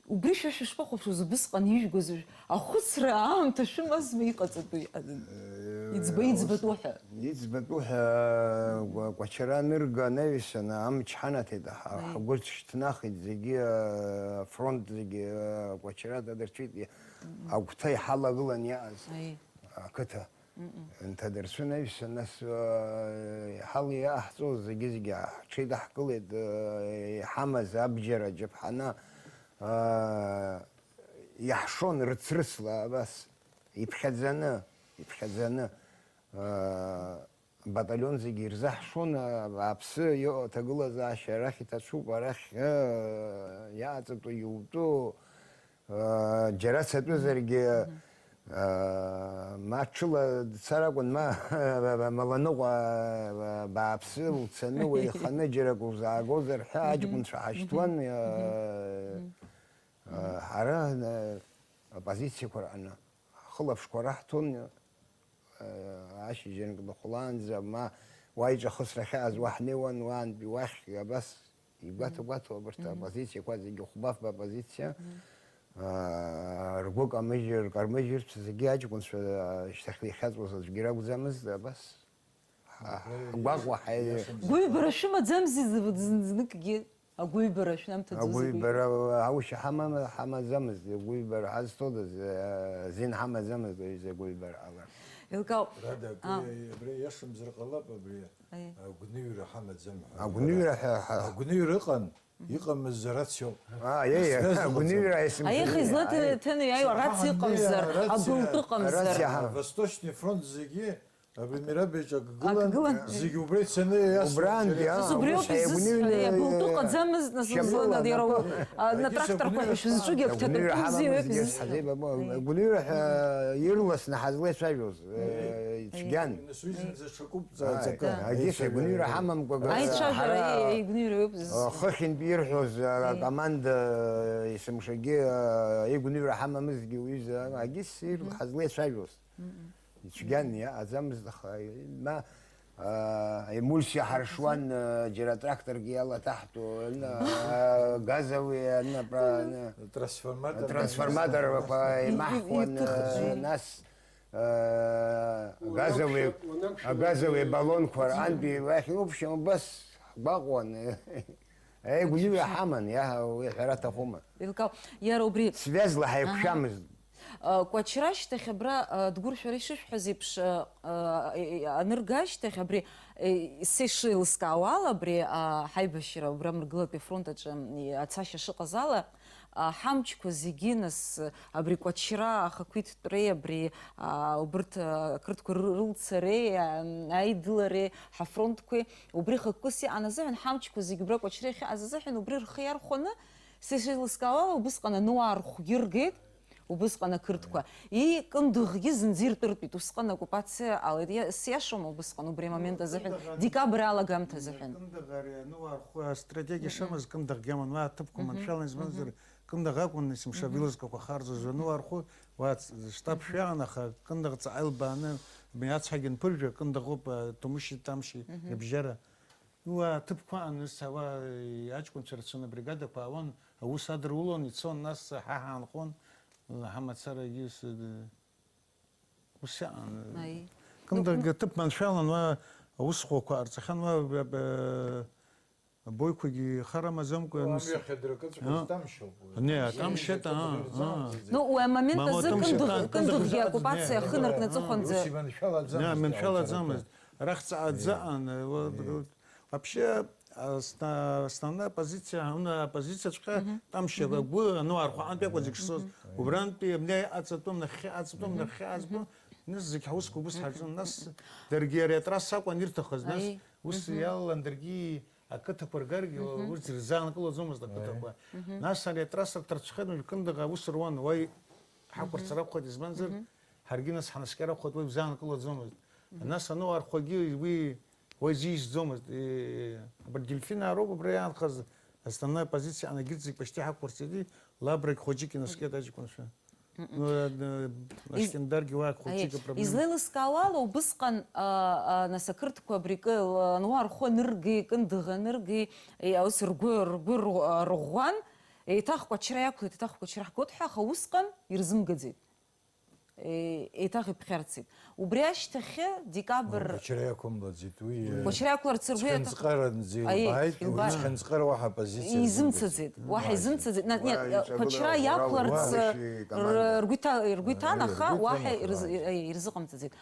Убри шәа шәышԥахәаԥшуаз, убысҟан ижәгоз, ахәыцра аамҭа шәымазма иҟаҵатәу, Э, иӡба-, иӡбатәу ҳәа? Иӡбатәу ҳәа, Кәа-, Кәачара анырга анаҩсан амч ҳанаҭеит, ҳа-, Аи. ҳгәы шьҭнахит зегьы, афронт зегьы, Кәачара дадырцәит, агәҭа иҳалагылан иааз. Аи. Ақыҭа. Мм. Нҭадырцәын аҩса, нас, э, иҳалиааҳҵоз зегьы-зегьы ҳҽеидаҳкылеит, э, иҳамаз абџьар аџьаԥҳаны, э, иаҳшон рыцрыцла абас, иԥхьаӡаны, иԥхьаӡаны, э, абаталион зегьы ирзаҳшон, э, абааԥсы иҟоу аҭагылазаашьа арахь иҭацәуп, арахь, э, иааҵатәу иутәу, Џьара сатәызаргьы, ма ҽыла дцар акәын, ма Маланыҟәа бааԥсы лцаны уеиханы џьара акы узаагозар ҳәа аҷкәынцәа ҳашьҭуан, ҳара апозициақәа рҟны ҳхылаԥшқәа раҳҭон. Ашьыжьынтә дыхәлаанӡа, ма уа иҿахысрахьааз уа ҳнеиуан, уаантәи уахь, абас игәаҭа-гәаҭо абарҭ апозициақәа зегьы, хәба-фба апозициа, аа, ргәы камыжьыр, ркармыжьырц зегьы аҷкәынцәа, аа, шьҭахьла ихьаҵуаз аӡәгьы ракәӡамызт, абас, ҳа-, ҳгәаҟуа ҳаи-, Гәыҩбара шәымаӡамзи зны-, зныкгьы? Агәыҩбара шәнамҭаӡози? Агәыҩбара аушьа ҳамам-, ҳамаӡамызт, агәыҩбара ҳазҭодаз, э, азин ҳамаӡамызт, аҩыза агәыҩбара ала. Еилкаауп. Рада, А. абри, абри иашамзар ҟалап, абри Аиеи. агәныҩра ҳамаӡам ҳәа. Агәныҩра ҳәа, ҳа- Агәныҩра ыҟан, иҟамыз арациоуп. А, иеи, Нас агәныҩра исымшәан. Аиеи, хизлаҭ Аиеи. ҭаны иаиуа, арациа Аҳа, иҟамзар, иа, арациа. Агәылтәы ыҟамзар. Арациа ҳа- Восточный фронт зегьы Абри Мирабеиҿ акы гылан, Акы гылан. зегьы убра ицаны иасуан. Убрантәи, аа, Нас убриоуп ус изысҳәара, еигәныҩны, иабылтәы ҟаӡамызт, нас шьапыла узланы, иара напы. у-, а, на Агьыс тракторқәа агәныҩра ҳәа шәызҿугьы шԥа? Агәныҩра ҳамазҭгьы, ҳазеибабо, Аиеи. агәныҩра ҳәа ирласны ҳазлеицәажәоз, э, Аиеи. цәгьан. Нас уи зынӡа ҽакуп, Аиеи. ҵааӡакы. Агьыс Аиеи. агәныҩра ҳамамкәа, Аицәажәара, ҳара, аиеи, агәныҩра иоуп зызҳәо. э, хыхьынтә ирҳәоз, э, Аиеи. акоманда, э, есымшагьы, э, игәныҩра ҳамамызҭгьы уҩыза, агьыс ир-, ҳазлеицәажәоз. Ицәгьан иаҟаӡамызт, аха, ма, а, эмульсиа ҳаршуан, а, џьара тракторгьы иалаҭаҳтәуан, а, газовые, а, направо, а, Трансформатор. трансформаторқәа И-, и-, еимаҳхуан, а, иҭыхыз. нас, Э, газовые, газовые баллонқәа рҟынтәи уахь, в общем, убас ҳгәаҟуан. Еигәныҩа ҳаман, иаҳ-, уи ҳәара аҭахума. Илкаау, иара убри. Связьла ҳаиқәшәамызт. Аҳа. Э, Кәачра ашьҭахь абра, э, Дгәыр, шәара ишышәҳәаз еиԥш, э, э, анырга ашьҭахь абри, э, са ишеилыскаауа ала, абри, а, ҳаибашьра убра Мыргылатәи афронт аҿы, э, ацашьа шыҟаз ала, а, ҳамчқәа зегьы, нас, абри Кәачра ахақәиҭтәреи, абри, а, убырҭ, а, ақырҭқәа ры-, рылцареи, а, аидылареи, ҳафронтқәеи, убри хықәкыс иҟан азыҳәан, ҳамчқәа зегьы убра Кәачра иахьыҟаз азыҳәан, убри рхы иархәаны, са ишеилыскаауала, убысҟан ануаа рхәгьы ргеит, убысҟан ақырҭқәа. И, Кындыӷгьы зынӡа иртәыртәит, усҟан оккупациа алеит. Иа-, сиашоума убысҟан, убри амомент азыҳәан, декабр алагамҭа азыҳәан? Кындыӷ ари ануаа рхәы астратегиа шамаз Кындыӷгьы аман, уа аҭыԥқәа маншәалан, избанзар, Кындыӷ акәын есымша авилазкақәа ахарҵоз, уи ануаа рхәы, уа ц-, штаб шәиаан, аха Кындыӷ ҵаҟа илбааны, абни ацҳагьы анԥыржәа, Кындыӷ ауп, а, Ҭамушьи Ҭамшьи рыбжьара. Уа аҭыԥқәа аан, ус ауаа, аҷкәынцәа рацәаны абригадақәа аауан, аус адырулон, ицон, нас ҳа ҳаанхон, ҳамацарагьы ус, ус иаан. Аи. Кындыӷ аҭыԥ маншәалан, уа аусхәақәа ҟарҵахьан, уа, б-, б-, Абоиқәагьы хар амаӡамкәа, уа нас, амҩахь адыркыҵәҟьоз а? Тамшьоуп уи. Не, Тамшьа, а, а. Ну, уи амомент азы Кындыӷ, Кындыӷгьы оккупациа ахы наркны аҵыхәанӡа. Ус иманшәалаӡамызт. Не, иманшәалаӡамызт. Арахь ҵааӡа аан, э, вот, вот. Вообще, асна-, основная позиция, ну, оппозициаҵәҟьа Тамшьа агәы, ну, архәаҟантәи акәын зегь шцоз. Убрантәи абни аҵатәым, нахьхьи аҵатәым, нахьхьи аҵатәым. Нас зегь ҳусқәа убыс ҳаҿын. Нас даргьы ари атрасса акәын ирҭахыз. Нас ус иалалан даргьы Ақыҭақәа ргаргьы, урҭ ирзаанкылаӡомызт ақыҭақәа. Нас ари атрасса рҭарцәхеит, уажә Кындыӷ аус руан, уа ҳақәырцар акәхеит, избанзар, ҳаргьы нас ҳнаскьар акәхеит, уа ибзаанкылаӡомызт. Нас ануаа рхәагьы уи, уа изишьӡомызт. Э, абри Дельфинаа роуп, абра иаанхаз основная позиция, анагьырҭ зегь почти ҳақәырцеит, Лабрагь хәыҷык инаскьеит аҷкәынцәа. Ну, э, э, Из-, Лашкендаргьы уа аи, хәыҷык апроблема. Излеилыскаауала, убысҟан, а, а, нас ақырҭқәа абри кы-, л-, ануаа рхәы анырги, Кындыӷ анырги, е, ус ргәы, ргәы рӷ-, а, рӷәӷәан, еиҭах Кәачра иақәлеит, еиҭах Кәачра ҳгоит ҳәа, аха усҟан ирзымгаӡеит. Е, еиҭах иԥхьарцеит. Убри ашьҭахьы, декабр Кәачра иақәымлаӡеит, уи, э, Кәачра иақәларц ргәы иаҭахын. Цхынҵҟаранӡа аи, илбааит, илбааит. Уи цхынҵҟҟара уаҳа аппозициа изымцаӡеит, уаҳа изымцаӡеит. Уаҳа изымцаӡеит. На-, не, иҵагылоуа Кәачра уара иақәларц уа р-, ргәы иҭа-, ргәы иҭан, аха уаҳа ирз-, аи, ирзыҟамҵаӡеит.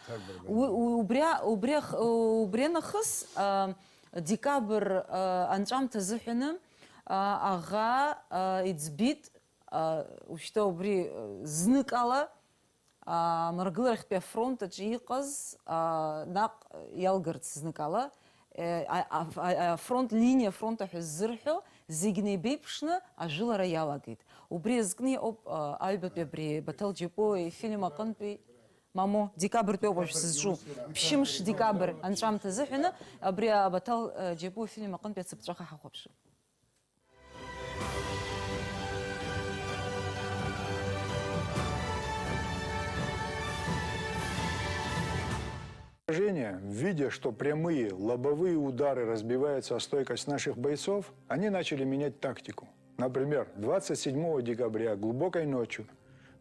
Уи, у-, убри а-, убри ах-, убри нахыс, а, декабр, а, анҵәамҭа азыҳәаны, а, аӷа, а, иӡбит, а, ушьҭа убри, а, зныкала, аа, амрагыларахьтәи афронт аҿы иҟаз, аа, наҟ иалгарц зныкала, е, а, а, а, афронт линиа, афронт аҳәа ззырҳәо, зегь неибеиԥшны ажәылара иалагеит. Убри азкны иҟоуп, аа, аҩбатәи абри Баҭал Џьапуа ифильм аҟынтәи, мамоу, декабртәи ауп уажә сызҿу, ԥшьымш декабр анҵәамҭа азыҳәаны, абри Баҭал, э, Џьапуа ифильм аҟынтәи ацыԥҵәаха ҳахәаԥшып. Поражение, видя, что прямые лобовые удары разбиваются о стойкость наших бойцов, они начали менять тактику. Например, двадцать седьмого декабря глубокой ночью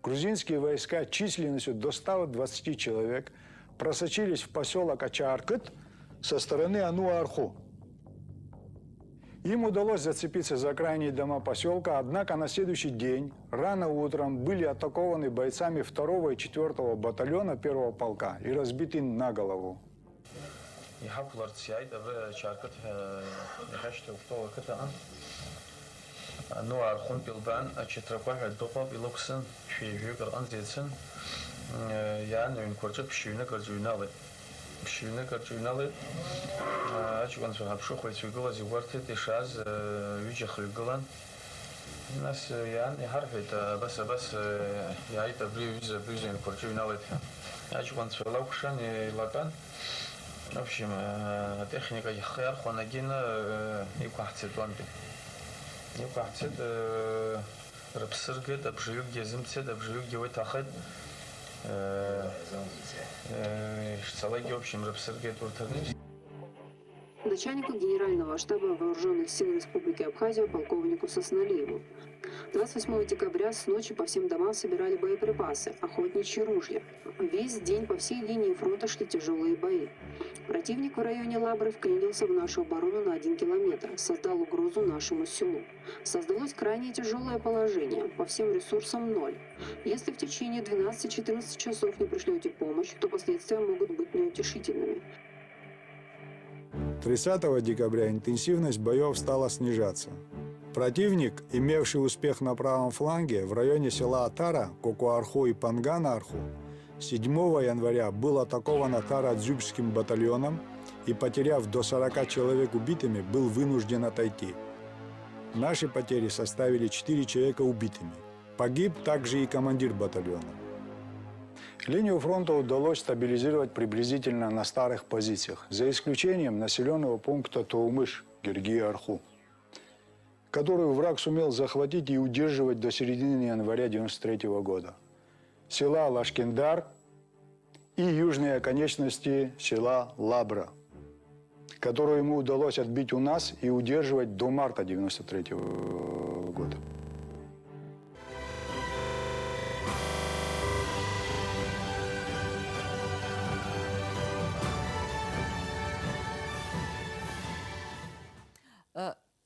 грузинские войска численностью до ста двадцати человек просочились в посёлок Ачааркыт со стороны Ану-Арху. Им удалось зацепиться за крайние дома посёлка, однако на следующий день, рано утром, были атакованы бойцами второго и четвёртого батальона первого полка и разбиты на голову. Иҳақәларц иааит абра Чарқыҭ ҳәа иахьашьҭоу Кәтол ақыҭаҟны. Ану Архәынтә илбаан, ачыҭрақәа ҳәа дыҟоуп, илықәсын, шәи жәаҩык рҟынӡа ицын. Иаан аҩнқәа рҿы ԥшьҩнык рҿыҩналеит. Ԥшьҩнык рҿыҩналеит. Аҷкәынцәа ҳаԥшыхәыҩцәа игылаз игәарҭеит, ишааз ҩыџьа хҩы гылан. Нас иаан иҳарҳәеит, абас, абас, иааит абри аҩыза, абри аҩыза аҩнқәа рҿы иҩналеит ҳәа. Аҷкәынцәа лакәшан, еилатәан. В общем, атехника ихы иархәан агьина, иқәаҳцеит уантәи. Иқәаҳцеит, рыԥсы ргеит, абжаҩыкгьы азымцеит, абжаҩыкгьы уа иҭахеит. Ишцалакгьы, в общем, рыԥсы ргеит урҭ рнапы. Начальнику Генерального штаба Вооружённых сил Республики Абхазия полковнику Сосналиеву. Двадцать восьмого декабря с ночи по всем домам собирали боеприпасы, охотничьи ружья. Весь день по всей линии фронта шли тяжелые бои. Противник в районе Лабры вклинился в нашу оборону на один километр, создал угрозу нашему селу. Создалось крайне тяжелое положение, по всем ресурсам ноль. Если в течение двенадцати-четырнадцати часов не пришлете помощь, то последствия могут быть неутешительными. Тридцатого декабря интенсивность боёв стала снижаться. Противник, имевший успех на правом фланге в районе села Атара, Кокоарху и Пангана-Арху, седьмого января был атакован Атара-Дзюбским батальоном и, потеряв до сорока человек убитыми, был вынужден отойти. Наши потери составили четыре человека убитыми. Погиб также и командир батальона. Линию фронта удалось стабилизировать приблизительно на старых позициях, за исключением населённого пункта Тоумыш, Гергия-Арху, которую враг сумел захватить и удерживать до середины января девяносто третьего года, села Лашкендар и южные оконечности села Лабра, которую ему удалось отбить у нас и удерживать до марта девяносто третьего года.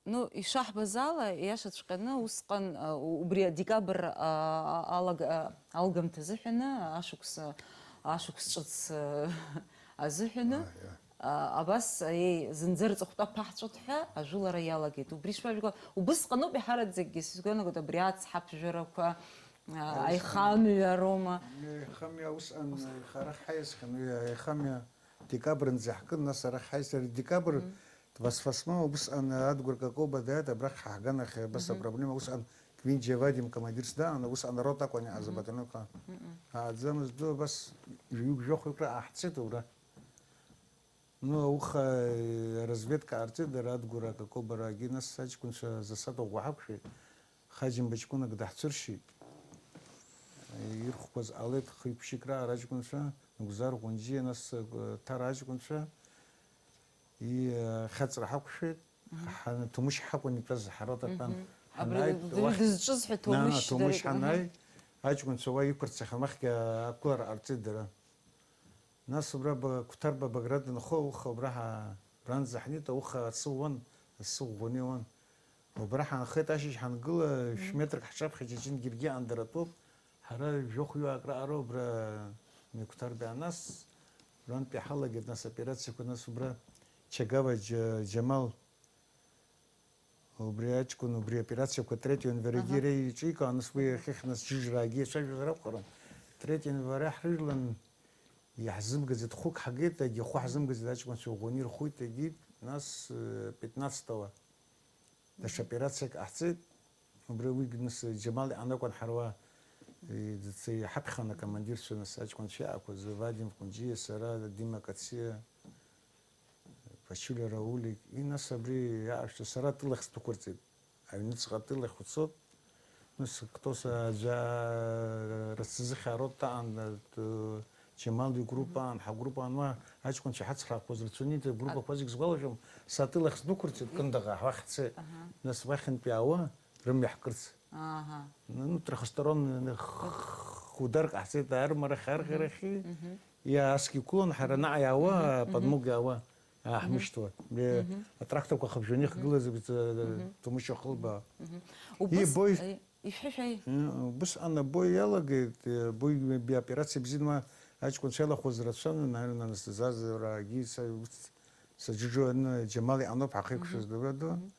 Ну, ишаҳбаз ала, иашаҵәҟьаны усҟан, убри адекабр алгамҭа азыҳәаны, ашықәс, ашықәс ҿыц азыҳәаны, абас, еи, зынӡа рҵыхәтәа ԥаҳҵәоит ҳәа ажәылара иалагеит. Убри шԥажәго, убысҟаноуп иаҳараӡакгьы, сгәы иаанагоит, абри ацҳа ԥжәарақәа, аихамҩароума. Аихамҩа усҟан, ара ҳаиасхьан, уи аихамҩа декабрынӡа иаҳкын, нас ара ҳаиасыр, декабр Двадцать восьмого усҟан Адгәыр Какоба дааит, абрахь ҳаҳганахь абас апроблема, усҟан Квинџьиа Вадим командирс даан, усҟан арота акәын иааз абаталионқәа. Ааӡамыз ду абас ҩык-жәохәҩык раҟа ҳцеит убра. Ну, ауха разведка ҟарҵеит, дара Адгәыр Какобарагьы, нас аҷкәынцәа засада ӷәӷәа ҳақәшәеит. Хаџьымба ҷкәынак даҳцәыршьит. Ирхәқәаз ҟалеит хҩык-ԥшьҩык раҟара аҷкәынцәа, Нугзар Ӷәынџьиа, нас Ҭара аҷкәынцәа. И, э, хьаҵра ҳақәшәеит, ҳан-, Ҭамышь ҳакәын итәаз, ҳара атәан. Абри Ҳанааи, уаҩ уахь-, дызҿыз ҳәа, на, Ҭамышь Ҭамышь дареи-, ҳанааи, аҷкәынцәа уа иқәырцахьан, уахьгьы ақәлара ҟарҵеит дара. Нас убра ба-, Қәҭарба Баграт дынхо, уха убра ҳа-, абранӡа ҳнеит, ауха асы уан, асы ӷәӷәаны иуан. Убра ҳаанхеит, ашьыжь ҳангыла, шә-метрак ҳҿаԥхьа Ҷыҷын Гергиа андаратәоуп. Ҳара жәохәҩык раҟара убра Мықәҭарбеи анас, Урантәи ҳалагеит, нас, аоперациақәа, нас, убра Чагава Џьа-, Џьамал, убри аҷкәын, убри аоперациақәа третий январь егьи Аҳа. Иара иҿикаан, нас, уи иахьахь, нас, џьыжраагьы ицәажәозар акәхарын. Третий январь ҳрыжәлан, иаҳзымгаӡеит, хәык ҳагеит, егьи хәы ҳзымгаӡеит, аҷкәынцәа ӷәӷәаны ирхәит, егьит, нас, э, пятнадцатого. Даҽа операциак ҟаҳҵеит. Убри уигь нас Џьамал иҟны акәын ҳара уа, э, дцеи-, иҳаԥхьан акомандирцәа, нас аҷкәынцәа иаақәыз, Вадим Кәынџьиа, сара, Дима Кациа, Ԥачулиа Раулик, и нас абри иаашәҭа сара тылахь сдәықәырҵеит. Аҩныҵҟа тылахь уцот, нас кто са аӡәы рацәазыхьаа рот таан, э, Џьамал игруппа аан, ҳагруппа аан, уа аҷкәынцәа ҳацхраақәоз рацәаҩны, игруппақәа зегь сгәалашәом, са тылахь сдәықәырҵеит, Кындаҟа, уахь ҳцеит. Аҳа. Нас уахьынтә иаауа, рымҩа ҳкырц. Аҳа. Ну, трехсторонный х-, х-, удар ҟаҳҵеит, армарахь, арӷьарахьы. Иа аск иқәлон, ҳара наҟ иаауа, подмога иаауа, ааҳмышьҭуа. Атракторқәа хыбжьаны ихгылаз, э, Ҭамышь ахылбаа. Убыс-, Ибои-, э, Ишәҳәа шәаи. Э, убысҟан абои иалагеит, э, абои, би-, операциа бзианы ма аҷкәынцәа иалахәыз рацәан, наверное, нас Зазрагьы са-, ус-, саџьыџьуаны Џьамал иҟаноуп ҳахеиқәшәаз, Мгм. Дара ду. Мгм.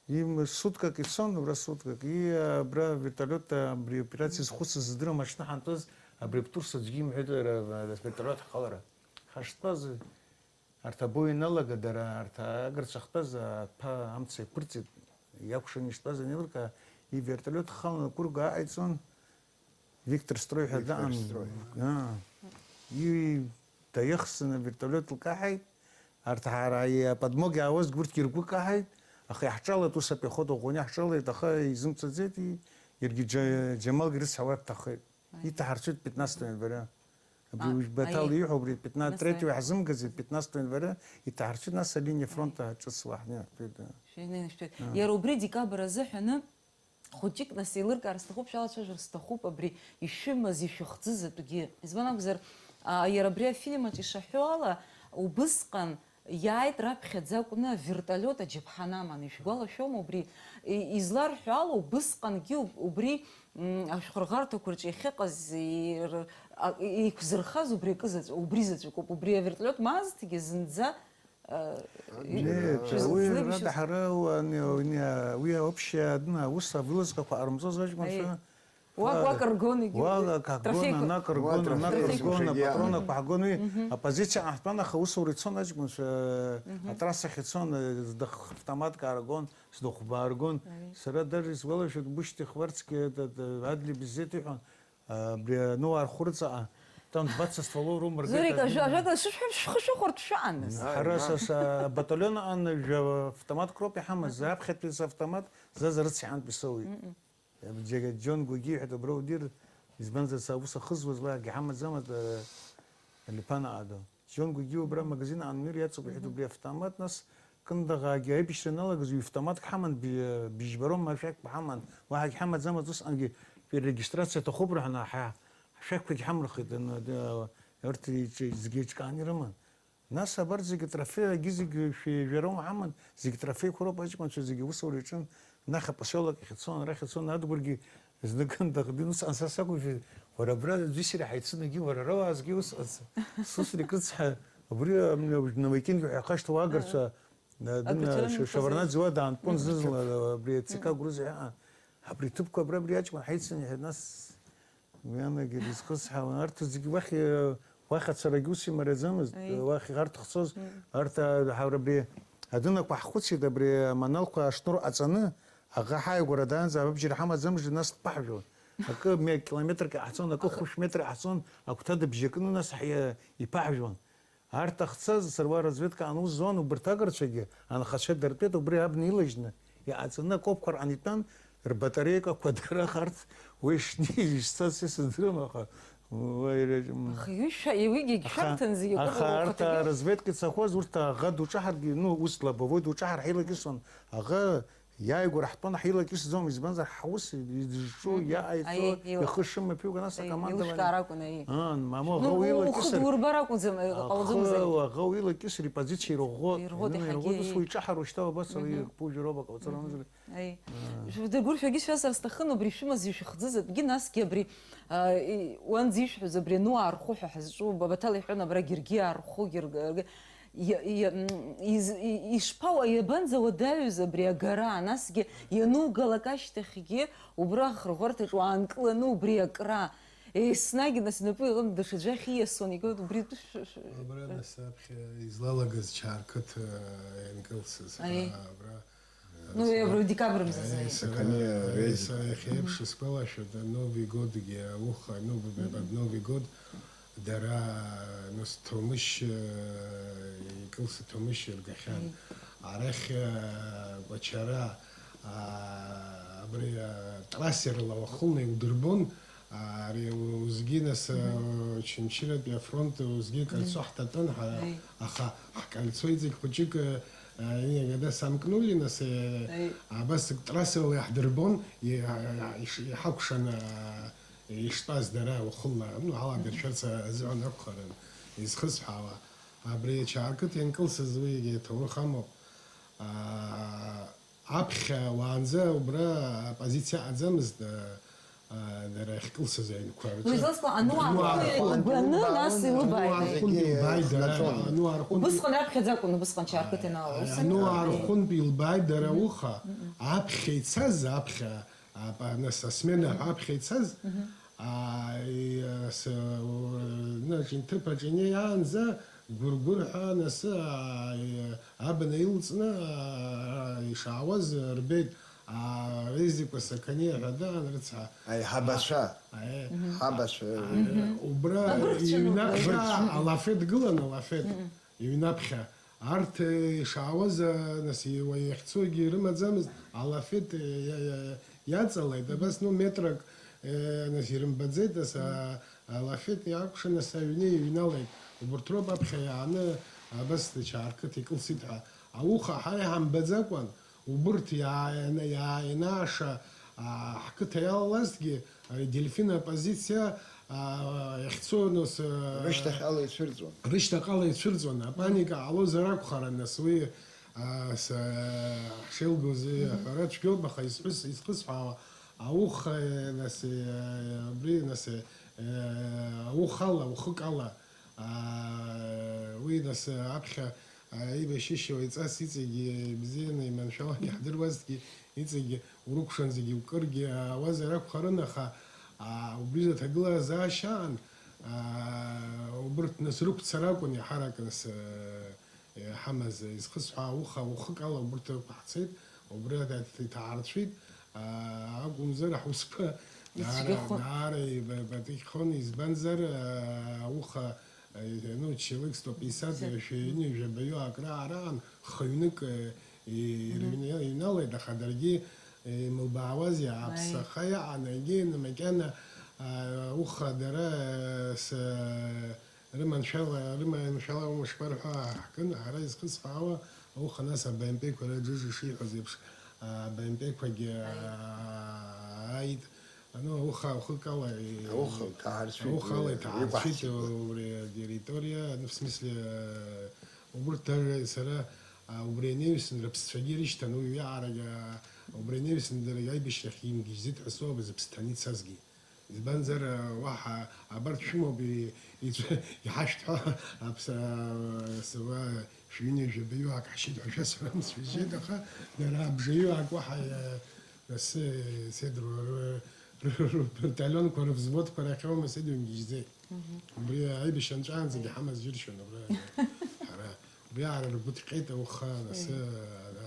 Им суткак ицон, убра суткак. И, абра вертолет, абри операциа зхәыцыз здырам, аҽны ҳантәаз, абри Птурс аӡәгьы имҳәеит, ра-, ра-, вертолет ҳхалара. Ҳаштәаз, Арҭ абои иналага, дара, арҭ агырцәа ахьтәаз, аҭәа амца еиқәырҵеит, иакәшан иштәаз анеилыркаа, ивертолиот халаны Кәырга ааҟаиҵон, Виктор Строй ҳәа Виктор даан. Строй. Аа. И-, даихсны авертолиот лкаҳаит, арҭ ҳара аподмога иаауазгьы урҭгьы ргәы каҳаит, аха иаҳҿалеит, ус апехота ӷәӷәаны иаҳҿалеит, аха изымцаӡеит, и-, иаргьы Џьа-, Џьамалгьы рыцҳауа дҭахеит. Иҭаҳарцәит пятнадцатого января. Абри А, уажә Баҭал аиеи. Ииҳәо, абри пятнадцать, Нас третьего аиеи. Иаҳзымгаӡеит, пятнадцатого января иҭаҳарцәит, нас алиниа фронта ҳаҿыцуа ҳнеиҳәеит. Шәинеи, шәтәеит. А. Иара убри декабр азыҳәаны, Хәыҷык нас еилыркаар сҭахуп, шәалацәажәар сҭахуп абри ишәымаз, ишәыхӡыз атәгьы. Избан акәзар, а, иара абри афильм аҿы ишаҳәо ала, убысҟан иааит раԥхьаӡа акәны аверталиот аџьаԥҳан аман. Ишәгәалашәома убри? И-, изларҳәо ала, убысҟангьы уб-, убри, м, ашәхырӷарҭақәа рҿы иахьыҟаз, и-, р-, а-, еиқәзырхаз убри акы заҵә-, убри заҵәык ауп. Убри аверталиот маазҭгьы зынӡа Нет, уи рада ҳара уи, уи, уи вообще адна аус авылазгақәа ҟарымҵоз аҷкәынцәа. Уак, уак ргон егьи. Уак, ак ҳгон, трофеиқәа. Анак ргон, анак ргон, апатронақәа ҳгон, уи аппозициа ҟаҳтәан, аха усура ицон аҷкәынцәа, атрассахь ицон, зда автоматк ааргон, зда хәба ааргон. Сара даже исгәалашәоит, Бушьти Хварцкиа, Адли Бизет иҳәон, Абри ану архәырҵаҟа, там двадцать стволов румбаргеит. Зурик, ажәа-, ажәакала, шәышәҳәар, шәхы шәыхәартә шәаан нас. Ҳара са, са батальон аҟны жәа автоматк роуп иҳамаз, аԥхьатәи са автомат, за зарыцҳантә исоуит. Џьон Гәагьиа иҳәеит, абра удир, избанзар, са аус ахызуаз уаагьы ҳамаӡамызт, Лиԥан Аадо. Џьон Гәагьиа убра магазин аанмир иаҵоуп иҳәеит, убри автомат, нас Кындыӷаагьы аибашьра аналагаз ҩ-автоматк ҳаман, би-, быжьба роума ашәақьқәа ҳаман, уаҳагь ҳамаӡамызт, усҟангьы регистрациа аҭахуп рҳәан, ҳа-, ҳашәақьқәагь ҳамырхит, н-, д-, урҭ еиҿ-, зегьы еиҿкааны ирыман. Нас абарҭ зегьы трофеи, агьы зегьы шәи жәароума ҳаман, зегьы трофеиқәа роуп, аҷкәынцәа зегьы усура иаҿын, наха поселок ахь ицон, арахь ицон, Адгәыргьы Зны Кындыӷ дин усҟан са сақәымшәеит, уара абра аӡәы иссир ҳаицын, егьи уара ара уаазгьы усҟан. Сусрик рыцҳа, убри, м, Новоикинки ҳәа ихашҭуа уаагацәа, а, дын, Агречанин ш-, Шаварнаӡе уа даантәон зны-зынла, абри ЦК Грузиа ҳәа. Абри ҭыԥқәа абра, абри аҷкәын ҳаицын, иҳәеит, нас уи анагьы дызхысҳауан. Арҭ зегьы уахь, э, уахь ацарагьы ус имариаӡамызт, уахь арҭ хцоз, арҭ, а, ҳара абри адунақәа ҳхәыцит, абри аманалқәа ашнур ҟаҵаны, Аӷа ҳааигәара даанӡа абыбжьара ҳамаӡамызт, нас дԥаҳжәон. Акы ме-, километрк иҟаҳҵон, акы хәышә метр иҟаҳҵон, агәҭа дыбжьакны, нас ҳиа-, иԥаҳжәон. Арҭ ахцаз, сара уа разведка аус зуан, убарҭ агырцәагьы, анхацәа дыртәеит, убри абна илажьны, иҟаҵаны, акопқәа рҟны итәан, рбатареикақәа дара харц, уи шни-, ишцаз сыздырам, аха, уа иреиҿым. Аха ишәа-, уигьы Аха, шәарҭан зегьы аха акәымкәа арҭ ахәҭагьы. Аразведка цахуаз, урҭ аӷа дуҿаҳаргьы, ну, ус лобовой дуҿаҳар ҳилакьысуан, аӷа Иааигәара ҳтәан, ҳилакьысӡом, избанзар, ҳус изҿу, Мгм. иааиҵо, Аиеи, еила-, ихы шымаԥиуга, нас аиеи, акомандование. Еилышәкаар акәын, аиеи. Аан, мамоу, Ну, аӷа у-, ухы уилакьысыр, дурбар акәӡам, э, ҟалаӡомызт, аӷа, аиеи. Аӷа уилакьысыр, ипозициа ирӷәӷәо, Ирӷәӷәоит иану иаҳагьы, ирӷәӷәо, ус аиеи. Уи иҿаҳару шьҭа уабацо, Мгм. иқәужьу роуп, аҟауҵара Мгм. амазар. Аиеи. Аан. Шәдыргәыршәагьы шәасыр сҭахын, убри шәымаз ишәыхӡыз атәгьы, насгьы абри, а, и-, уанӡа ишәҳәоз, абри ану архәы ҳәа ҳазҿу, Бабаҭал иҳәон, абра Гергиа архәы, Герг-, Герг-, Иа-, иа-, м, из-, и-, ишԥауа-, иабанӡауадаҩыз абри агара, насгьы ианугалак ашьҭахьгьы убра ахырӷәӷәарҭаҿ уаанкыланы убри акра? Еснагь нас инапы иҟьон, даҽаӡәы ахь ииасуан, игоит, убри атәы шә-, шә-, Абра нас аԥхьа излалагаз Чаарқыҭ, э, ианкылсыз, Аи. а, абра, Ну, э, абра декабрь мзазы. Э, са-, Сакани, э, Рейзи. са-, иахьа еиԥш исгәалашәоит, Новый годгьы ауха, ну, б-, б-, Новый год, Дара, нас, Ҭамышь, э, икылсит, Ҭамышь иргахьан. Мм. Арахь, э, Кәачара, а, абри, а, трассерла уахылны иудырбон, а, ари узгьы, нас, э, Мгм. Очамчыратәи афронт узгьы кольцо Мм. ҳҭатәан, ҳа-, Аи. аха ҳкольцо иҵегь хәыҷык, э, э, инагада самкнули, нас, э, Аи. абас трассерла иаҳдырбон, и-, а, а, иш-, иҳакәшан, а, Иштәаз дара уахынла, ну, ҳаладыршәарц азыҳәан акәхарын изхысҳәаауа. Абри Чаарқыҭ ианкылсыз уигьы аҭоурых амоуп. Аа, аԥхьа уаанӡа убра апозициа аҟаӡамызт, аа, дара ахькылсыз аҩнқәа рҿы. Уи зыӡбахә, ану архәы илбаны, нас илыбааит. Ану архәынтә илбааит дара, ану архәынтә. Убысҟан раԥхьаӡа акәын, убысҟан Чаарқыҭ ианалалоз. Ану архәынтә илбааит дара уха. Аԥхьа ицаз, аԥхьа Апа-, нас асмена ҳәа аԥхьа ицаз, Мгм. аа, и-, ас-, у-, наҿ инҭыԥ аҿы инеиаанӡа, гәыргәыр ҳәа, нас, аа, и-, абна илҵны, аа, ишаауаз рбеит, аа, Резикәа Сақаниа ҳәа даан, рыцҳа. Аиҳабацәа. Аи. Мгм. Ҳабацәа. Аи, Мгм. убра Абыргцәа иҩнаԥхьа ныҟәгеит. Алафет гылан, алафет. Мгм. Иҩнаԥхьа. Арҭ, э, ишаауаз, э, нас, уаҩ иахьцогьы ирымаӡамызт, алафет, э, иа-, иа-, иаҵалеит, абас, ну, метрак, э, нас, ирымбаӡеит, нас, а, алафет иакәшан, нас, аҩны иҩналеит. Убырҭ роуп аԥхьа иааны, абас, Чаарқыҭ икылсит ҳәа. Ауха ҳара иҳамбаӡакәан, убырҭ иааины, иааины аша, Аа, ҳқыҭа иалалазҭгьы, ари Дельфин апозициа, аа, иахьцо, нас, аа, Рышьҭахьҟала ицәырҵуан. Рышьҭахьҟала ицәырҵуан. Апаника ҟалозар акәхарын, нас, уи, аа, с-, ҳшеилгоз, аҳәара цәгьоуп, аха изҳәыз, изхысҳәаауа ауха, нас, абри, нас, аухала, ухыкала, аа, уи, нас, аԥхьа, аибашьышьа уаҩҵас иҵегьы ибзианы, иманшәалан иаҳдыруазҭгьы, иҵегьы урыкәшан зегьы укыргьы аауазар акәхарын, аха, аа, убри рыҭагылазаашьа аан, аа, убырҭ нас рықәцара акәын иаҳарак нас, э, иҳамаз, изхысҳәаауа ауха, ухыкала убырҭ ықәаҳцеит, убри аҭ-, иҭаарцәит, аа, акәымзар аҳәызба даара, ицәгьахо. Даара еибабатәихьхон, избанзар, аа, ауха, э, ну, человек сто пятьдесят, шәи ҩынҩажәа баҩу акраараан, хҩнык, э, и-, Мгм. ирыҩны-, иҩналеит, аха даргьы, э, имылбаауаз иааԥсаха иаан, егьи макьана, аа, ауха дара, э, с-, рыманшәала, рыманшәала умышқәа рҳәо ааҳган, ҳара изхысҳәаауа, ауха нас абаҩнтәеиқәа рыџыџ ишиҳәоз еиԥш, абаҩнтәеиқәагьы, аа, ааит. Ну, ауха, ухыкала, и-, Ауха ҭаарцәит, аухала уи иҭаарцәит, иқәаҳцеит. Убри атерриториа, ну, в смысле, э, убырҭ даже сара, а, убри анаҩсан рыԥсцәагьы ирышьҭан, уи уиаҟарагьы, а, убри анаҩсан даргьы аибашьрахь имгьежьӡеит ҳәа соуп, зыԥсҭаны ицазгьы. Избанзар, уаҳа абарҭ шәымоуп, и-, ицәа-, иҳашәҭ ҳәа, аԥса-, сара шәҩынҩажәа баҩуак ҳшьит ҳәа шәасҳәарым сшәыжьеит, аха дара абжаҩык уаҳа, э, расы, седру, ры-, ры-, ры-, рбаталионқәа, рывзводқәа рахьоума седру имгьежьӡеит. Мгм. Убри аибашьра нҵәаанӡагьы ҳамаз џьыршьон, абра ҳара. Убри аара ргәы ҭҟьеит ауха, расы, Мм. ара,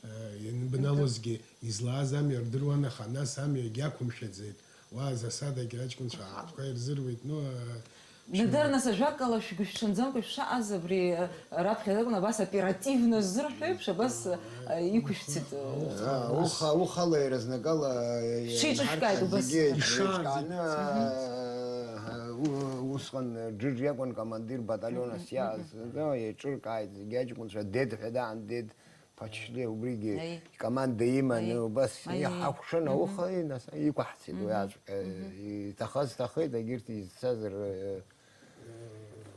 э, ианбналозгьы, излааз амҩа рдыруан, аха нас амҩагьы ақәымшәаӡеит. Уа засадагьы аҷкәынцәа аҳаҭқәа ирзыруит, ну, э, Надар, нас, ажәакала, шәгәышәҽанӡамкәа шәшаҟаз абри, э, раԥхьа акәын, абас оперативно ззырҳәо еиԥш, абас, э, иқәышәцит, э, Ауха, ауха, аухала иаразнакала, э, Шәҽеиҿышәкааит, ианҳарҭаз убас. Зегьы Ишаанӡа. Еиҿкааны, э, у-, усҟан, э, Џыџ иакәын командир батальонас Мгм, иааз, мгм. Ну, еиҿыркааит, зегьы аҷкәынцәа, дед ҳәа даан, дед. Ԥачлиа убригьы Аи. Икоманда иманы, Аи. Убас Аи, аи. Иҳақәшәан, Мгм. Ауха, нас, иқәаҳцеит уи Мгм. Аҵәҟьа. Мгм. Иҭахаз ҭахеит, егьырҭ изцазар, э,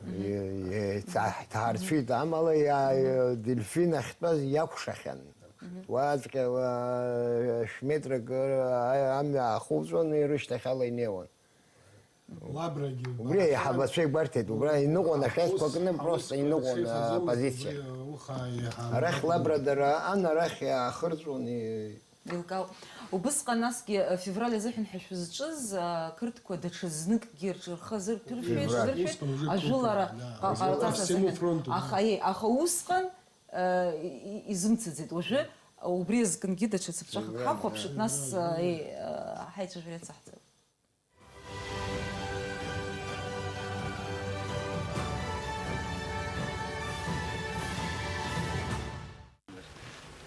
Мгм. Е-, е-, ца-, ҭаарцәит, амала иа-, Мгм. Дельфин ахьтәаз иакәшахьан. Мгм. Уаҵәҟьа, уа, шә-метрак, э, амҩа аахуҵәон, ирышьҭахьала инеиуан. Лабрагьы Убри убас. Аиҳабацәа игәарҭеит, убра иныҟәон ашәақьқәа кны, просто иныҟәон, а, апозициа. Арахь лабра дара аан, арахь иаахырҵәон, и- Еилкаауп. Убысҟан насгьы, э, февраль азыҳәан ҳәа шәызҿыз, а, ақырҭқәа даҽазныкгьы рҿы рхы азырҭыршәеит, Февраль. Рзыршәеит, Усҟан уже ажәылара крупно, да. Ҟа-, По ҟарҵас всему азыҳәан. Фронту, да. Аха, еи, аха усҟан, э, и-, и-, изымцаӡеит. Уажәы, э, убри азкынгьы даҽа цыԥҵәахак Февраль, ҳахәаԥшып, да. Нас, э, еи, э, ҳаицәажәара иацаҳҵап.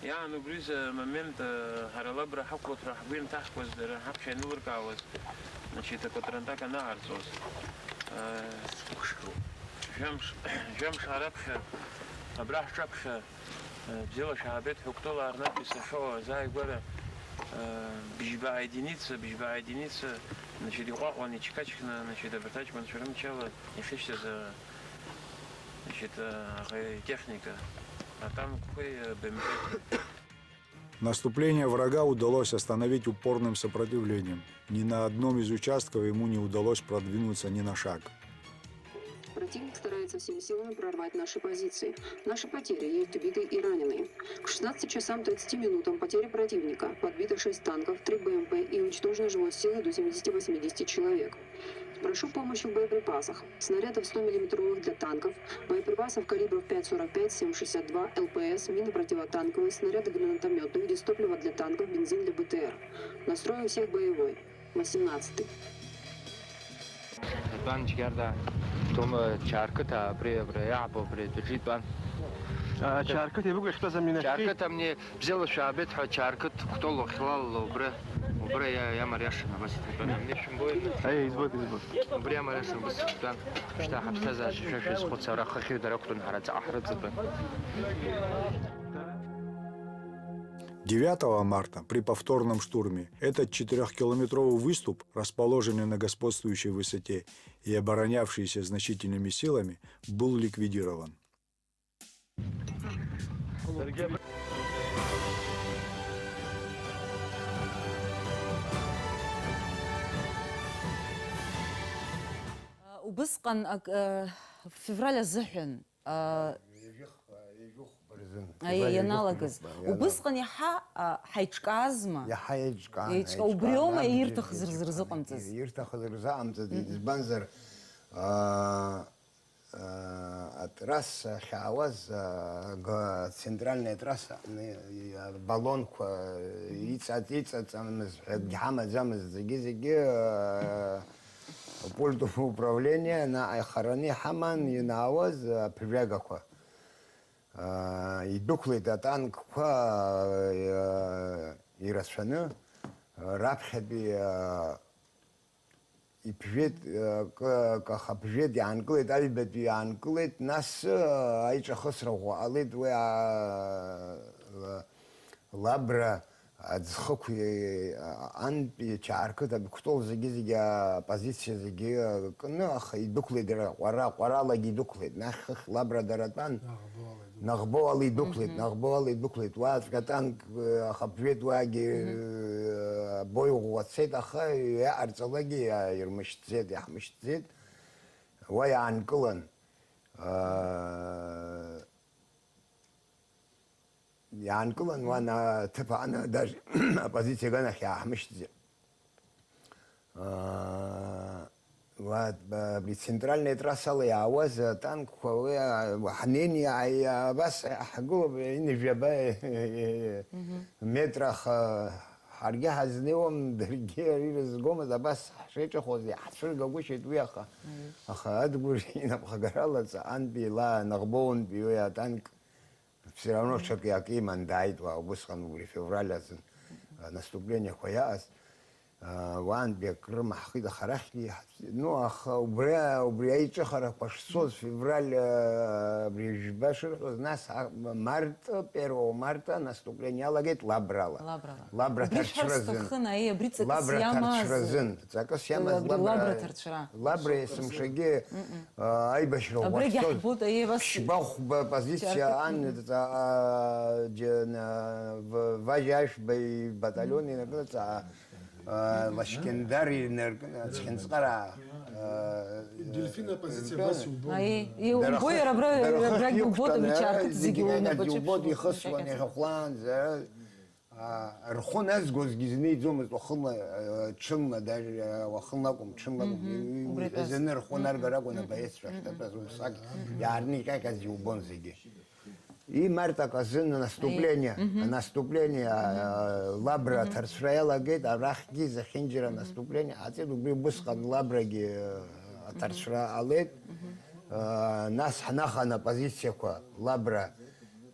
Иаан убри изы амомент, ҳара Лабра ҳақәлацәа ҳгәы ианҭаҳкуаз, дара ҳаԥхьа ианылыркаауаз, значит, аконтратака анаҟарҵоз, жәамш, жәамш аараԥхьа, абра ҳҿаԥхьа, Бзиала шәаабеит ҳәа Кәтол аарнатә исахьоу азааигәара, быжьба аединица, быжьба аединица, значит, иҟәаҟәан, ичқаҷхны, значит, абарҭ аҷкәынцәа рымчала иахьышьҭаз, значит, аӷа-, итехника, атанкқәеи, БМП-қәеи. Наступление врага удалось остановить упорным сопротивлением. Ни на одном из участков ему не удалось продвинуться ни на шаг. Противник старается всеми силами прорвать наши позиции. Наши потери есть убитые и раненые. К шестнадцати часам тридцати минутам потери противника: подбито шесть танков, три БМП и уничтожено живой силы до семидесяти-восьмидесяти человек. Прошу помощи в боеприпасах. Снарядов сто миллиметровых для танков, боеприпасов калибров пять сорок пять, семь шестьдесят два, ЛПС, мины противотанковые, снаряды гранатомётные, дистопливо для танков, бензин для БТР. Настрой у всех боевой. Восемнадцатый. Итәан Џьгьарда, Ҭома, Чаарқыҭа, абри, абри, иаҳбо, абри адәаҿы итәан. А, Чаарқыҭ еибыгәаӷьтәаз аминахьтәи. Чаарқыҭ амни, бзиала шәаабеит ҳәа, Чаарқыҭ Кәтол уахьлалало убра, убра иа-, иамариашан, абас иҭатәан амни, шәымбои? Аиеи, избоит, избоит. Убри амариашан, убас иҭатәан. Шьҭа ҳаԥсҭазаашьа шәа шәазхәыц, ара хыхьҩ дара ақәтәан, ҳара ҵаҟа ҳрыҵатәан. Девятого марта при повторном штурме этот четырёхкилометровый выступ, расположенный на господствующей высоте и оборонявшийся значительными силами, был ликвидирован. Убысҟан ак-, э, февраль азыҳәан, э, Ҩажәих, ҩажәихәба рзын. Аиеи, ианалагаз. Ҩажәихәба, ианалагаз. Убысҟан иаҳа, а, ҳаиҿкаазма? Иаҳа еиҿкаан, Еиҿка-, еиҿкаан, убриоума абџьар ирҭахыз ирзы-, ирзыҟамҵаз? Ирҭахыз рзыҟамҵаӡеит. Мгм. Избанзар, аа, аа, атрасса ахьаауаз, аа, га-, центральная трасса, ны-, иа-, баллонқәа иҵа-, иҵаҵамыз ҳәа акгьы ҳамаӡамызт, зегьы-зегьы, аа, апульт управления наҟ ихараны иҳаман, ианаауаз, аԥжәагақәа. Аа, идәықәлеит атанкқәа, аа, ирацәаны, раԥхьатәи, аа, иԥжәеит, акы, акы ахаԥжәеит, иаанкылеит, аҩбатәи иаанкылеит, нас, аа, аиҿахысра ӷәӷәа ҟалеит, уи, аа, Лабра, Аӡхықәи, а, антәи Чаарқыҭ Абиктол зегьы-зегьы апозициа зегьы кны, аха идәықәлеит дара, ҟәара, ҟәаралагьы идәықәлеит. Нахьхьи Лабра дара тәан. Наӷбоуала идәықәлеит. Наӷбоуала идәықәлеит, наӷбоуала идәықәлеит. Уаҵәҟьа атанк, э, ахаԥжәеит, уаагьы, э, абои ӷәӷәа цеит, аха иаҟарҵалакгьы иа-, ирмышьҭӡеит, иаҳмышьҭӡеит. Уа иаанкылан. Э, Иаанкылан, уа на-, ҭыԥ аҟны, даже апозициа аганахь иааҳмышьҭӡеит. Аа, уа, ба-, абри центральная трассала иаауаз атанкқәа, уи, а, ҳнеины иаа-, иаа-, абас ҳгылоуп, ҩажәаба метра, аха ҳаргьы ҳазнеиуам, даргьы ари рызгомызт, абас ҳшеиҿыхоз иаҳцәыргагәышьеит уи, аха, аха Адгәыр инапхагарала ҵаҟантәи ла Наӷбоунтәи уи атанк Все равно ҽакы акы иман дааит уа, убысҟан убри февраль азын, а, наступлениақәа иааз, а, уаантәи акы рымаҳхит, аха арахьгьы иаҳ-, ну, аха убри, убри аиҿыхарақәа шцоз, февраль, а, абри жәба шырҳәоз, нас, а, март, первого марта наступление иалагеит Лабрала. Лабрала. Лабра Убри ҭарцәразын. Шәарҭ сҭахын, аиеи, абри ҵакыс Лабра иамаз. Ҭарцәразын. Ҵакыс иамаз Абри Лабра, Лабра ҭарцәра. Лабра есымшагьы, а, аибашьра Абригь ӷәӷәа шцоз. Иаҳбоит, аиеи, абас Ԥшьба-хәба позициа Џьаркык ан, ныҳәа. а, џьа-, на-, в-, Важьа Ашәба ибаталион инаркны, ҵа-, а, Лашькьындар инаркны, Цхьынҵҟараа, а, Дельфин апозициа инаркны. Абас иубон. Аиеи, иу-, Дара убои, хыхь-, абра, дара абрагь хыхь убоит, иқәтәаны, абри Чарқыҭ зегьы зегьы убоит, аҟьаҟьаӡа абри иубон, Чарқыҭ ихысуан зегьы. Иахьахәлаанӡа. Аа, рхәы назгозгьы изнеиӡомызт, уахынла, э, ҽынла, даже, э, уахынла акәым, ҽынла акәым, Мгм. и-, и-, Убри атәаз. Иҳәазаны рхәы Мгм. наргар акәын Мгм. абаҩцәа Мгм. ахьҭатәаз, усҟак Мгм. иаарникьаҟьаз иубон зегьы. И март аказы наступление, Мгм. наступление, Мгм. э, Лабра Мгм. аҭарцәра иалагеит, арахьгьы зехьынџьара Мгм. наступление ҟаҵеит, убри убысҟан Лабрагьы, э, аҭарцәра ҟалеит. Мгм. Э, нас ҳнаханы апозициақәа Лабра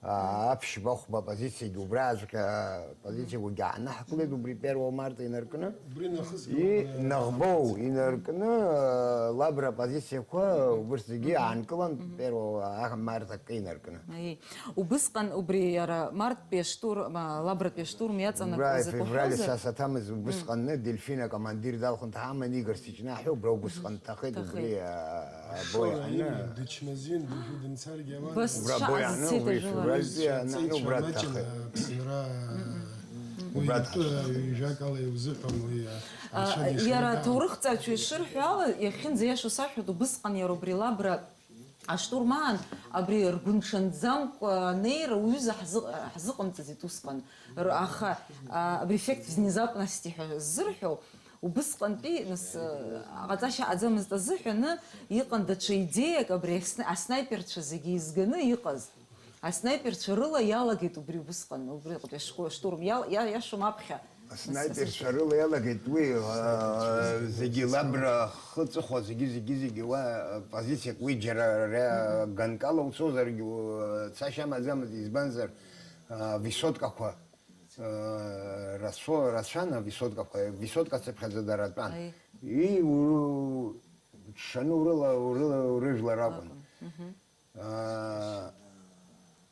Аа, аԥшьба-хәба апозициагьы убраҵәҟьа, апозициақәагьы аанаҳкылеит убри первого марта инаркны. Убри нахысгьы И убри Наӷбоу инаркны, Лабра апозициақәа убырҭ зегьы Мгм. аанкылан, Мгм. первого, а, март акы инаркны. Аиеи. Убысҟан убри иара марттәи аштурм, а, Лабратәи аштурм иаҵанакуаз Убра акы февраль уҳәозар? Са саҭамыз Мм. убысҟанны Дельфин акомандир далхын дҳаман, Игорь Сиҷнаҳәа убра убысҟан дҭахеит, Дҭахеит. убри, а, Ашоура абои аҟны. иман, дычмазаҩын, дыжәы дымцаргьы ауан. Убра абои аҟны, убри февраль бзиа, аны убра дҭахеит. Цәа амаҷын, Аԥсынра, уи Убра итәы дҭахеит. Ҩажәакала иузыҳәом, уи, а, А, анцәа иара дишанаҭ. Аҭоурыхҭҵааҩцәа ишырҳәо ала, иахьынӡаиашоу сашәҳәоит, убысҟан иара убри Лабра аштурм аан, абри ргәы нҽанӡамкәа анеира уҩыза ҳзы-, ҳзыҟамҵаӡеит усҟан. Р-, аха, а, абри эффект внезапности ҳәа ззырҳәо, Убысҟантәи, нас, э, ҟаҵашьа аҟаӡамызт азыҳәаны, иҟан даҽа идеиак, абри асна-, аснаиперцәа зегьы еизганы иҟаз. Аснаиперцәа рыла иалагеит убри убысҟан, убри ашкол-, штурм иал-, иа-, иашоума аԥхьа? Аснаиперцәа рыла иалагеит уи, э, зегьы Лабра хы ҵыхәа, зегьы, зегьы, зегьы уа, э, позициак уи џьара ра-, ганкала уцозаргьы, э, цашьа амаӡамызт, избанзар, э, высоткақәа. Э, рацәо-, рацәан ависоткақәа, висотка цыԥхьаӡа дара тәан. Аи. И, уру-, ҽшаны урыла-, урыла-, урыжәлар акәын. Акәын. Мгм. Э,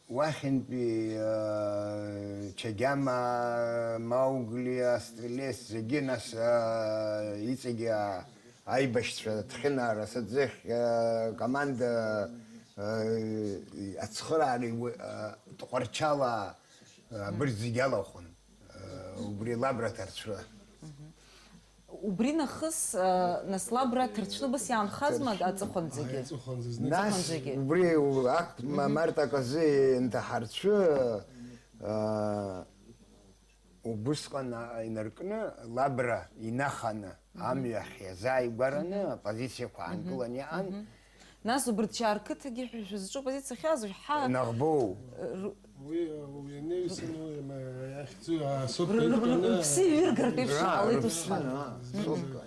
Уахьынтәи, э, Чагьама, Маугли, Астрелец, зегьы нас, э, иҵегьы, а-, аибашьцәа Ҭхьынаа Расаӡыхь, э, команда, э, ацхыраара иу-, э, Тҟәарчалаа, э, абырҭ зегьы алахәын, э, убри Лабра ҭарцәы. Убри нахыс, а, нас Лабра ҭарцәны убас иаанхазма аҵыхәанӡагьы? Аҵыхәанӡа зны. Нас Аҵыхәанӡагьы. Убри у-, ак-, ма-, март аказы инҭаҳарцәы, а, убысҟан, а, инаркны Лабра инаханы, амҩахь иазааигәараны апозициақәа аанкылан иҟан. Нас убырҭ Чаарқыҭагьы ҳәа шәызҿу позициа ахьаазу, ҳа-, Наӷбоу. Ру-, Уи, уи анаҩсан, уи, ма, иахьӡу, а, Р-, р-, асоҭ р-, рыԥсы еивыргартә еиԥш Ра-, иҟалеит рыԥсы, усҟан. А, соҭ-,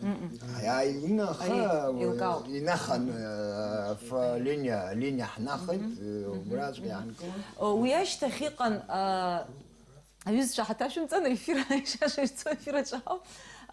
Аиааины аха, Аи, еилкаауп. Инаханы, а, ф-, линиа, линиа ҳнахит, э, убраҵәҟьа иаанкылан. О, уи ашьҭахь иҟан, а, аҩызцәа ҳаҭашәымҵан, ефир, ишаша ишцо ефир аҿы ауп.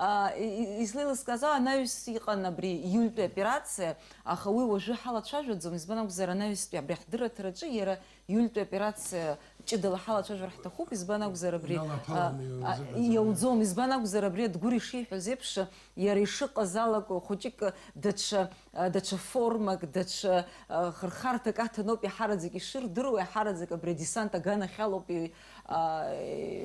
А, и-, и-, излеилыскааз ала, анаҩс иҟан абри июльтәи операциа, аха уи уажәы ҳалацәажәаӡом, избан акәзар, анаҩстәи абри ҳдырраҭараҿы иара иультәи операциа ҷыдала ҳалацәажәар ҳҭахуп, избан акәзар, абри, Иналаԥаланы а, а, иузыҟаҵаҩ. Иауӡом, избан акәзар, абри Адгәыр ишиҳәоз еиԥш, иара ишыҟаз алакә хәыҷык даҽа, а, даҽа формак, даҽа, а, хырхарҭак аҭаноуп, иаҳараӡак ишырдыруа, иаҳараӡак абри адесант аганахьалоуп, и-, а,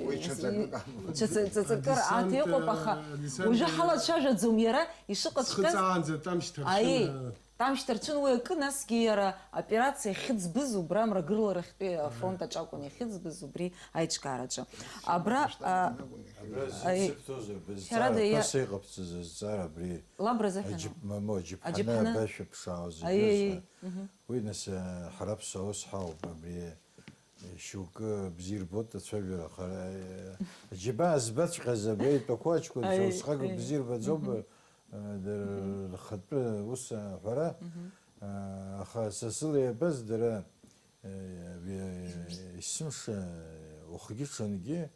Уи даҽа ҵакык амоуп. даҽа ҵакык Адесант, аҭа иҟоуп, аха а, десант уажәы а, ҳалацәажәаӡом, иара ишыҟаҵәҟьаз. Схыҵаанӡа Тамшь Ҭаршьын, Аиеи. а, Тамшь Ҭарцәын уи акы, насгьы иара аоперациа ахьыӡбыз убра Мрагыларахьтәи афронт аҿы акәын иахьыӡбыз, убри аиҿкаараҿы. Абра, а, Абра аи, зыццыԥҭозар, бызҵаара, ҳәарада, иа-, ԥаса иҟабҵаз азҵаара абри Лабра азыҳәан аџьып-, ауп. Мамоу, аџьыԥҳаны Аџьыԥҳаны. Абаҩ шәыԥшаауаз Аиеи, ижәыз, аиеи, ҳәа. Мгм. Уи нас, а, ҳара ԥсуа ус ҳауп, абри Шьоукы бзиа ирбоит ацәажәара, аха, э, џьабаа збаҵәҟьаз абра итәақәоу аҷкәынцәа Аи, усҟак аи. бзиа ирбаӡом, Мгм. э, дара Мгм. рхатәы ус аҳәара, Мгм. э, аха са сыла иабаз дара, э, абри, э, есымша, э, уахгьы-ҽынгьы,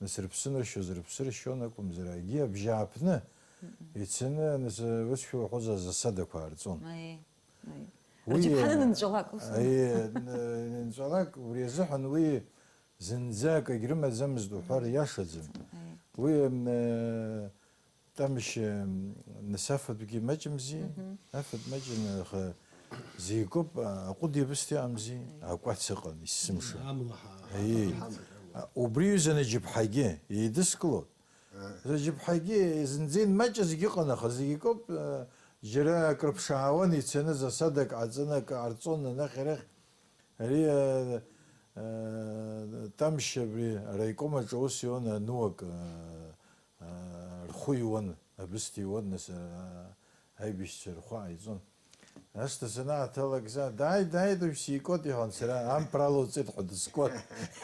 нас рыԥсы ныршьоз, рыԥсы ршьон акәымзар, егьи абжьааԥны Мгм. ицаны, нас, э, ус шәоуҳәозар, засадақәа аарҵон. Аи. Аи. Уи, Рџьаԥҳаны нынҵәалак, ус. Аи, н-, нынҵәалак, убри азыҳәан уи зынӡа акагь рымаӡамызт уҳәар иашаӡам. Аи. Уи, м, э, Тамшь, м, нас афатәгьы маҷымзи, Мгм. афатә маҷын, аха зегь акоуп, а, аҟәыд иабысҭа иҟамзи, Аи. акәац ыҟан, есымша. Амла ҳа-, Аи. ҳа-, А, убри ҩызаны џьыԥҳагьы еидыскылон. Зыџьыԥҳагьы зынӡа имаҷыз егьыҟан, аха зегь акоуп, э, џьара акрыԥшаауан, ицаны засадак ҟаҵаны акы ҟарҵон анахь-арахь. Ари, э, э, Тамшь абри араиком аҿы аус иуан, ануак, э, э, рхәы иуан, абысҭа иуан, нас, э, аибашьцәа рхәы ааиҵон. Ашҭа санааҭалак, за, дааит, дааит, уажә сикот, иҳәон сара, ампра алоуҵеит ҳәа дыскуан.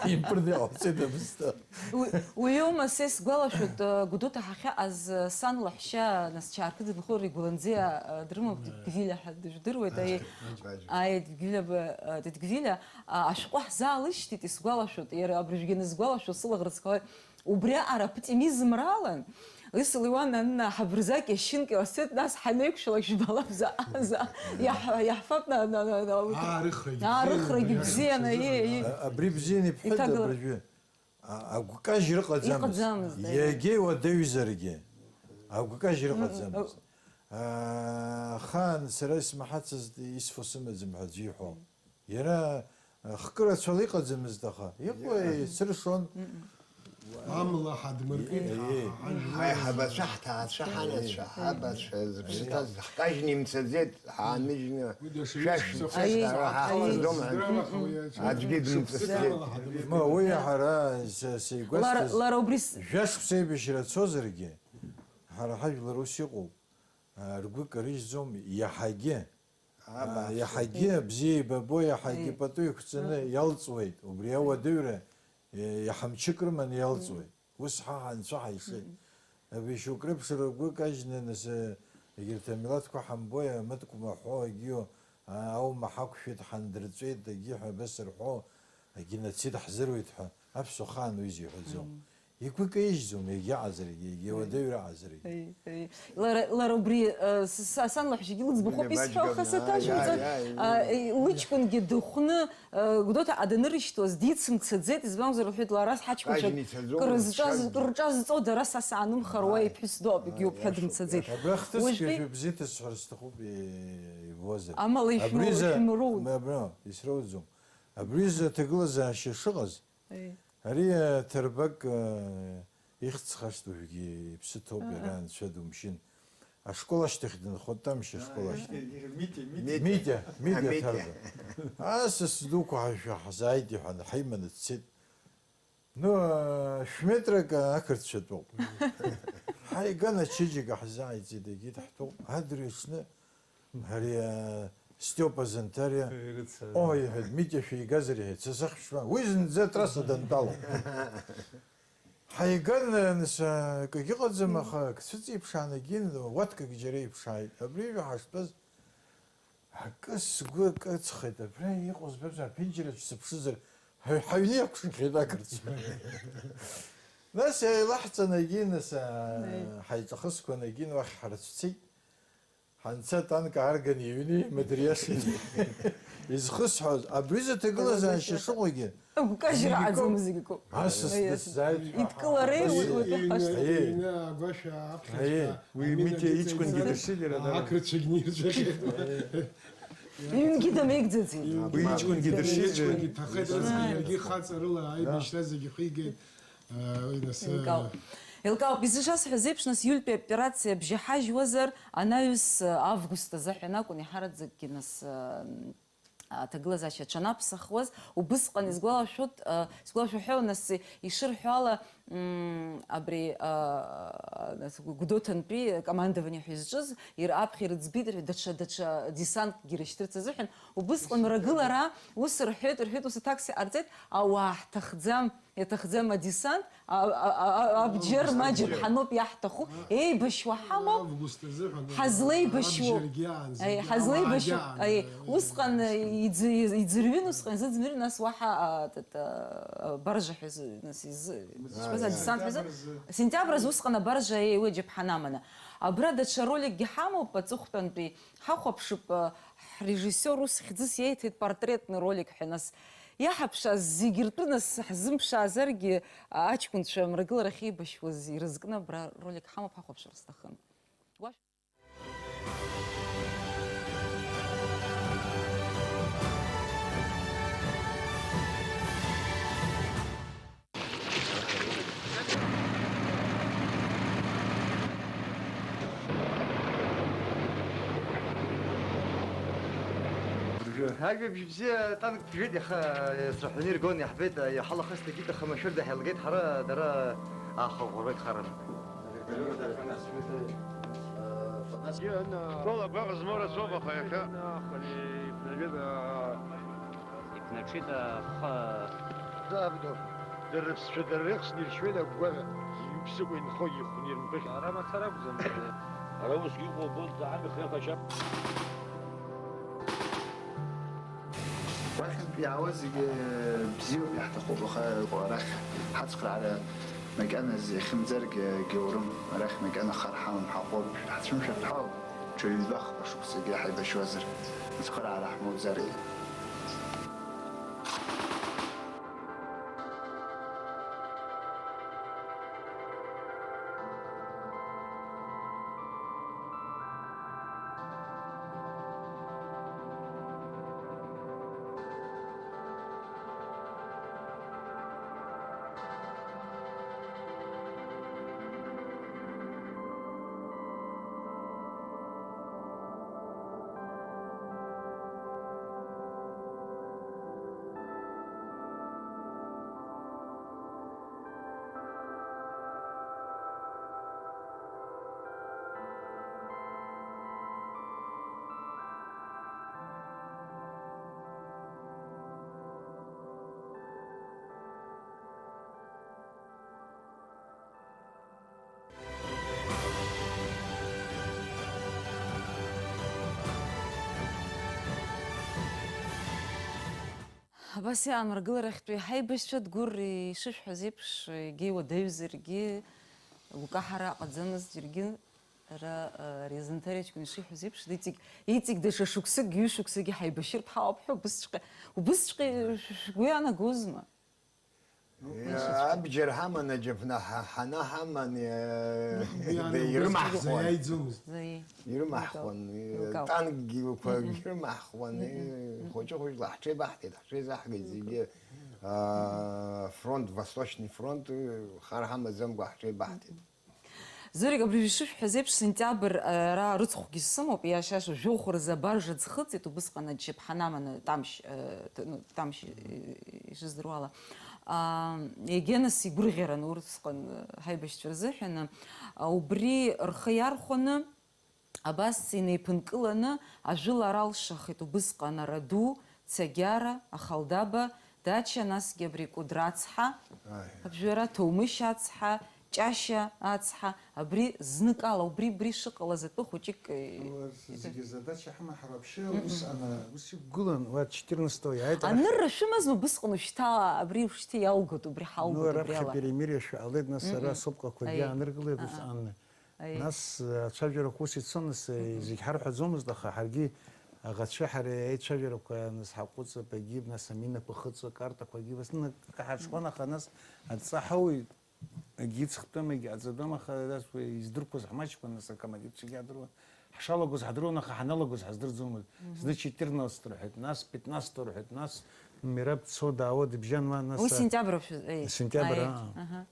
Импрны иҟауҵеит абысҭа. Уи, уиоума, са исгәалашәоит, э, Гәдоуҭа ҳахьаҟаз, э, сан лаҳәшьа, нас Чаарқыҭ дынхо Ригәланӡиа, э, дрымоуп, Дедгвилиа ҳәа дыжәдыруеит, аи, Аџь-, аџь-, аи, Дедгвилиа б-, э, Дедгвилиа, а, ашәҟәы ҳзаалышьҭит, исгәалашәоит, иара абыржәгьы анысгәалашәо, сылаӷырӡқәа Убри аҟара аоптимизмралан, Исыл Леуан аннаҳа бырзак иашьынк иласит, нас ҳанеиқәшәалак жәбалап заҟа, заҟа иаҳ-, иаҳфап на, на, на, на, урҭ. Аарыхрагьы бзианы, Аарыхрагьы абри бзианы, аҽазыҟаҵара. Е, е. Абри бзианы ибҳәеит, иҭагыла-, абыржәы. А, агәкажьра ыҟаӡамызт. Ыҟаӡамызт, аиеи. Иагьа иуадаҩзаргьы, агәкажьра М, ыҟаӡамызт. М. А, ахаан сара исмаҳацызт, исфо сымаӡам ҳәа аӡәы иҳәо. Иара, а, хкы рацәала иҟаӡамызт, аха иҟоу Иа. еицыршон. Амла ҳадмыркит, Иа. ҳа-, ҳа-, ҳа-, Ҳаиҳабацәа, ҳҭаацәа, ҳанацәа, ҳабацәа, зыԥсы ҭаз, ҳкажьны имцаӡеит, ҳааныжьны, Уи дашаҩы шәа шықәса шәымцеит, хәыҷқәа ҳара ҳаҟаӡам, ҳаҟаӡам, ҳәа. Аӡәгьы шықәса дымҵыцәеит. Амла ҳадмыркит. Ма уи ҳара са-, сеигәасҭаз Лара, лара убри с- жәа шықәса еибашьра цозаргьы, ҳара ҳажәлар ус иҟоуп, а, ргәы карыжьӡом иаҳагьы. Абааԥсы. Иаҳагьы бзиа еибабо, иаҳагьы Аи. пату иқәҵаны Мгм. иалҵуеит. Убри ауадаҩра, е, иаҳа мчык рыманы иалҵуеит. Мгм. Ус ҳа ҳанцәа ҳаишеит. Мгм. Абри шьоук рыԥшра ргәы кажьны, нас, егьырҭ амилаҭқәа ҳамбои, амыткәма ҳәо, егьиу, а, аума ҳақәшәеит, ҳандырҵәеит, егьи ҳәа абас рҳәо, агеноцид ҳзыруит ҳәа, аԥсуа хаан уи зиҳәаӡом. Мгм. Игәы каижьӡом, егьаҟазаргьы, егьа уадаҩраҟазаргьы. Аи, аи. Лара, лара убри, э, с-, с-, сан лаҳәшьагьы лыӡбахәуп исҳәо, аха саҭашәымҵан, а, э, лыҷкәынгьы дыхәны, э, Гәдоуҭаҟа данырышьҭуаз, дицымцаӡеит, избан акәзар, лҳәеит, лара сҳаҷкәынцәа кыр зҿаз, кыр рҿазҵо дара са саанымхар, уа иԥҳәыс ду ауп, егьиуп ҳәа дымцаӡеит. Абра хҭысқәа уажәтәи ишәыбзиҭасҳәар сҭахуп, и-, ибозар. Амала ишәмоу-, Абриза, ишәмыроуӡом. Абра, исроуӡом. Абриза аҭагылазаашьа шыҟаз, Аи. Ари, э, ҭырбак, э, ихьӡ хашҭ уажәгьы иԥсы ҭоуп, Ага. Иара анцәа думшьын. Ашкол ашьҭахь дынхоит, тамшь ашкол ашьҭахь. Митя, Митя. Митя, Митя А, Митя. Ҭарба. Асас дуқәа ҳашәа ҳзааит, иҳәан, ҳаиманы дцеит. Ну, э, шә-метрак ақырҭцәатәоуп. Ҳаиган ачеиџьыка ҳзааиҵеит, егьит ҳтәоуп. Адырҩаҽны Ари, а, Стиопа Занҭариа, Ирыцҳара. О, иҳәеит, Митиа шәигазар, иҳәеит, са сахьшәа, уи зынӡа атрасса дантәалоуп. Ҳаиган, а, нас, а, акгьы ыҟаӡам, аха ак цәыҵеиԥшаан, егьин, уаткагь џьара иԥшааит. Абри ижәа ҳаштәаз, акы сгәы кыцхеит, абра иҟоу збазар, аԥенџьыр аҿы сыԥшызар, ҳаҩ-, ҳаҩны иақәшәахьеит ақырҭцәа. Нас еилаҳҵан, егьин, нас, а, Аи. Ҳаиҿахысқәан, егьин, уахь ҳарцәцеит. Ҳанца атанк аарган иҩны имадыриашеит. Изхысҳәааз, абри изы аҭагылазаашьа шыҟоугьы, Агәкажьра зегь аӡам акоуп. Зегь акоуп. Асас Аиас. Дысзааит ҳәа Идкылареи ҳа-, уи, уи, Аиеи. Аиеи. Аҩны агәашә аԥхьаҵәҟьа Аиеи. Уи амина Митиа иҷкәынгьы иҵаиҵан, дыршьит иара, дара. Ақырҭцәагь нирҵәахьеит. Иҩнгьы дамеигӡаӡеит. Уи иҷкәынгьы дыршьит. Иҷкәынгьы дҭахеит, Аиеи. Нас иаргьы хаҵарыла аибашьра зегь ихигеит. Э, уи нас, э, Еилкаауп. Еилкаауп. Изышасҳәаз еиԥш, нас, иҩнтәи аоперациа абжьаҳажьуазар, анаҩс, э, август азыҳәан акәын, иҳараӡакгьы, нас, э, аҭагылазаашьа аҽанаԥсахуаз. Убысҟан исгәалашәоит, э, исгәалашәо ҳәа, нас, ишырҳәо ала, м, абри, э, нас, Гәдоуҭантәи командование ҳәа изҿыз, ир-, аԥхьа ирыӡбеит, даҽа, даҽа десанткгьы рышьҭырц азыҳәан. Убысҟан рагылара ус рҳәеит, рҳәеит, ус аҭакс иҟарҵеит, ауаа ҳҭахӡам. Иаҭахӡам адесант, а, а, а, а, абџьар маџьыр ҳаноуп иаҳҭаху, еибашьуа ҳамоуп, Август азыҳәан, ҳазлеибашьуоу, абџьаргьы аанӡа, аи, ҳазлеибашьуоу, ауаагьы аан-, аи, усҟан, аи, иӡ-, иӡ-, иӡырҩын, усҟан изыӡырҩын, нас уаҳа, а, т-, т-, а, баржа ҳәа зы-, нас изы-, ишԥаз, адесант ҳәа зы-, сентиабр азы. Сентиабр азы усҟан абаржа, аи, уи аџьаԥҳа наманы. Абра даҽа роликгьы ҳамоуп, аҵыхәтәантәи. Ҳахәаԥшып, э, ҳрежиссиор ус хьӡыс иеиҭеит, портретный ролик ҳәа, нас иаҳаԥшааз зегьы ртәы, нас ҳзымԥшаазаргьы, а, аҷкәынцәа амрагыларахь еибашьуаз ирызкны абра ролик ҳамоуп, ҳахәаԥшыр сҭахын. Уа- Ажәабжь бзиа, танк ԥжәеит, иаха, ицәаҳәаны иргон, иаҳбеит, иаҳа лахыс дагьит, аха машәырда ҳаилгеит ҳара, дара аахаӷәӷәарбагь харан. Школ агәаҟ змоу рацәоуп, аха иахьа. Иԥнаҽит ахы. Дара рыԥсцәа дара реихсны иршьуеит агәгәара, иҩԥсыкәа инхо ихәны ирымԥыхьа. Ара мацара акәӡам. Ара усгьы иҟоу абоит, заҳан ихы иахашьа. Уахьынтә иаауа зегьы бзиоуп, иаҳҭахуп, аха иҟоу арахь ҳацхраара макьаназ иахьымӡаргьы гьоурым, арахь макьана хар ҳамам, ҳаҟоуп, ҳацәымшәартә ҳауп. Ҽа ҩба-хԥа шықәсагьы ҳаибашьуазар, ацхыраара ҳмоуӡаргьы. Абас иаанаргыларахьтәи ҳаибашьцәа Дгәыр ишышәҳәаз еиԥш, егьа иуадаҩзаргьы, гәкаҳара ҟаӡамызт џьаргьы, ара, ари Занҭариа ҷкәын ишиҳәоз еиԥш, иҵегь, иҵегь даҽа шықәсык, ҩышықәсагьы ҳаибашьыртә ҳауп ҳәа убысҵәҟьа, убысҵәҟьа шәгәы иаанагозма? Иа-, абџьар ҳаман аџьаԥны ҳа-, ҳанаҳаман, иа-, Уи ан-, ирымаҳхуан. Заиа иӡомызт. Заиа. Ирымаҳхуан, Илкаау. Илкаау. Танкгьы ықәа Мгм. ирымаҳхуан, Мгм. Хәыҷы-хәыҷла ҳҽеибаҳҭеит, ҳҽеизаҳгеит Илкаау. зегьы. Аа, фронт, Восточный фронт, хар ҳамаӡамкәа ҳҽеибаҳҭеит. Зорик, абри ишышәҳәаз еиԥш, сентиабр, ара рыцхәгьы сымоуп, иашаша жәохә рзы абаржа ӡхыҵит, убысҟан аџьаԥҳан аманы Тамшь, э, т-, ну, Тамшь, э, ишыздыруала. Аа, егьа нас игәырӷьаран урҭ усҟан, э, ҳаибашьцәа рзыҳәаны, а, убри рхы иархәаны, абас инеиԥынкыланы ажәылара алшахит убысҟан Араду, Цагьара, Ахалдаба, Дача, насгьы абри Кәыдры ацҳа, Аи. Аԥжәара, Ҭоумышь ацҳа, Ҷашьа ацҳа, абри зныкала, убри, убри шыҟалаз атәы хәыҷык, э, Уа, зегьы задача ҳаман, ҳара вообще Мгм. ус ана-, ус иқәгылан, уа четырнадцатого иааит, арахь Анырра шәымазма убысҟан, ушьҭа абри ушьҭа иалгоит, убри ҳалгоит, Ну, убри раԥхьа ала? перемирие шәҟалеит, нас ара Мгм. сопкақәагьы Аиеи. ааныркылеит, ус Ааа. ан-, Аиеи. Нас, э, ацәажәарақәа ус ицон, нас, э, Мгм. зегь ҳарҳәаӡомызт, аха ҳаргьы аӷацәа ҳара аицәажәарақәа, нас, ҳаҟәыҵып, егьи, нас, аминақәа хыҵуа картақәагьы, нас, ны-, ҳарҽхәан, аха, нас, адҵа ҳауеит, егьи ҵхтәым, егьи аӡатәым, аха, нас, уи издырқәоз ҳмаҷқәан, нас, акомандирцәагьы ҳадыруан, ҳшалагоз ҳадыруан, аха ҳаналагоз ҳаздырӡомызт. Мгм. Зны четырнадцать рҳәеит, нас пятнадцать рҳәеит, нас Мераб дцо даауа дыбжьан, уа, нас, Уи а, сентиабр ауп шәыз-, еи, сентиабр, аиеи, аа. аҳа.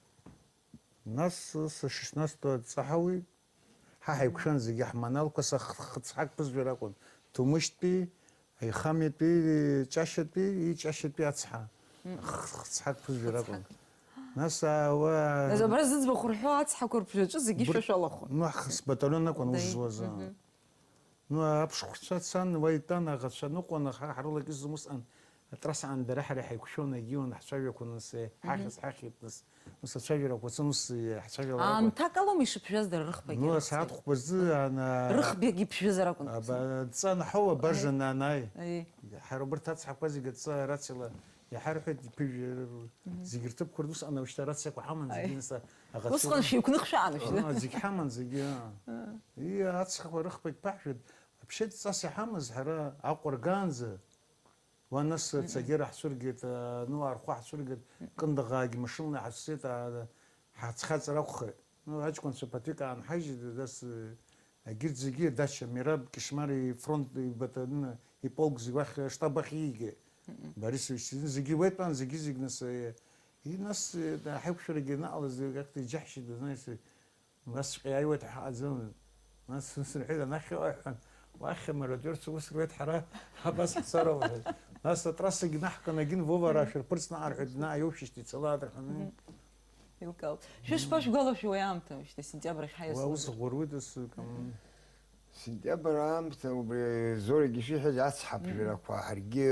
Нас, с-, шестнадцатого дҵаҳауеит. Ҳа ҳаиқәшәан зегьы ҳманалқәа, са х-, хыцҳак ԥызжәар акәын. Ҭумышьтәи, Аихамиатәи, Ҷашьатәи, Ҷашьатәи ацҳа. Мм. Х-, хыцҳак ԥызжәар акәын. Хыцҳак. Нас, а, уа Нас абра зыӡбахә рҳәо ацҳақәа рԥжәаҿы зегьы Бр-, шәа шәалахәын. ну, ҳ-, сбаталион акәын ус Даи-, зуаз, а. мгм. Ну, аԥшхәцәа цан, уа итәан аӷацәа ныҟәон, аха ҳрылакьысӡом усҟан. Атрасса аан дара ҳара ҳаиқәшәон, егьиуан ҳцәажәақәа, нас, э, Мгм. ҳахьыз ҳахьит, нас, ус ацәажәарақәа цон, ус, э, ҳцәажәалар акәын. Аамҭак алоума ишыԥжәаз дара рыхԥагьы Ну, рыхьӡеит? асааҭ хәба зы, ана, Рыхбагьы иԥжәазар акәын. аба-, адҵа анҳау абаржа Мгм. нанааи. Аиеи. Ҳара убарҭ ацҳақәа зегьы адҵа рациала иаҳарҳәеит, иԥыжә-, Мгм. зегьы рҭыԥқәа рус ана, ушьҭа арациақәа ҳаман, Аиеи. зегьы нас, аӷацәа Усҟан шәеиқәныхшәаан, шәны. А, зегь ҳаман, зегьы, а. А. И, ацхақәа рыхԥагь ԥаҳжәеит, вообще дҵас иҳамаз, ҳара Аҟәа ргаанӡа, уа нас Мгм. Цагьара ҳцәыргеит, а, ну, Архәа ҳцәыргеит, Мгм. Кындыӷаагьы машьынала иҳацәцеит, а, ҳацхьаҵыр акәхеит. Ну, аҷкәынцәа ԥаҭҩык аанҳажьит, нас, э, егьырҭ зегьы, Дача, Мераб, Кьышьмар ифронт, ибаталион, иполк зегь уахь, аштаб ахь иигеит. Мгм. Борисович, зегьы уеитәан, зегьы-зегь нас, э, и нас, э, ҳаиқәшәарагьы анаҟалаз, как-то иџьаҳшьеит, знаете, Насҵәҟьа иааиуеит ҳәа ҳаҟаӡамызт. Нас ус рҳәеит, анахь иҟои ҳәа, уахь амародерцәа ус руеит, ҳара абас ҳцароуп, рҳәеит. Нас атрассагьы наҳган, агьын Вова ара шәырԥырҵ, наҟ рҳәеит, наҟ иоушьышьҭ ицалааит, рҳәаны. Мгм. Илкаауп. Шәышԥашәгәалашәеи уи аамҭа, уажәшьҭа сентиабр ахь ҳаиасуазар? Уа ус ӷәӷәа руеит асы, кам. Сентиабр аамҭа, убри Зорик ишиҳәаз ацҳа Мгм. ԥжәарақәа, ҳаргьы,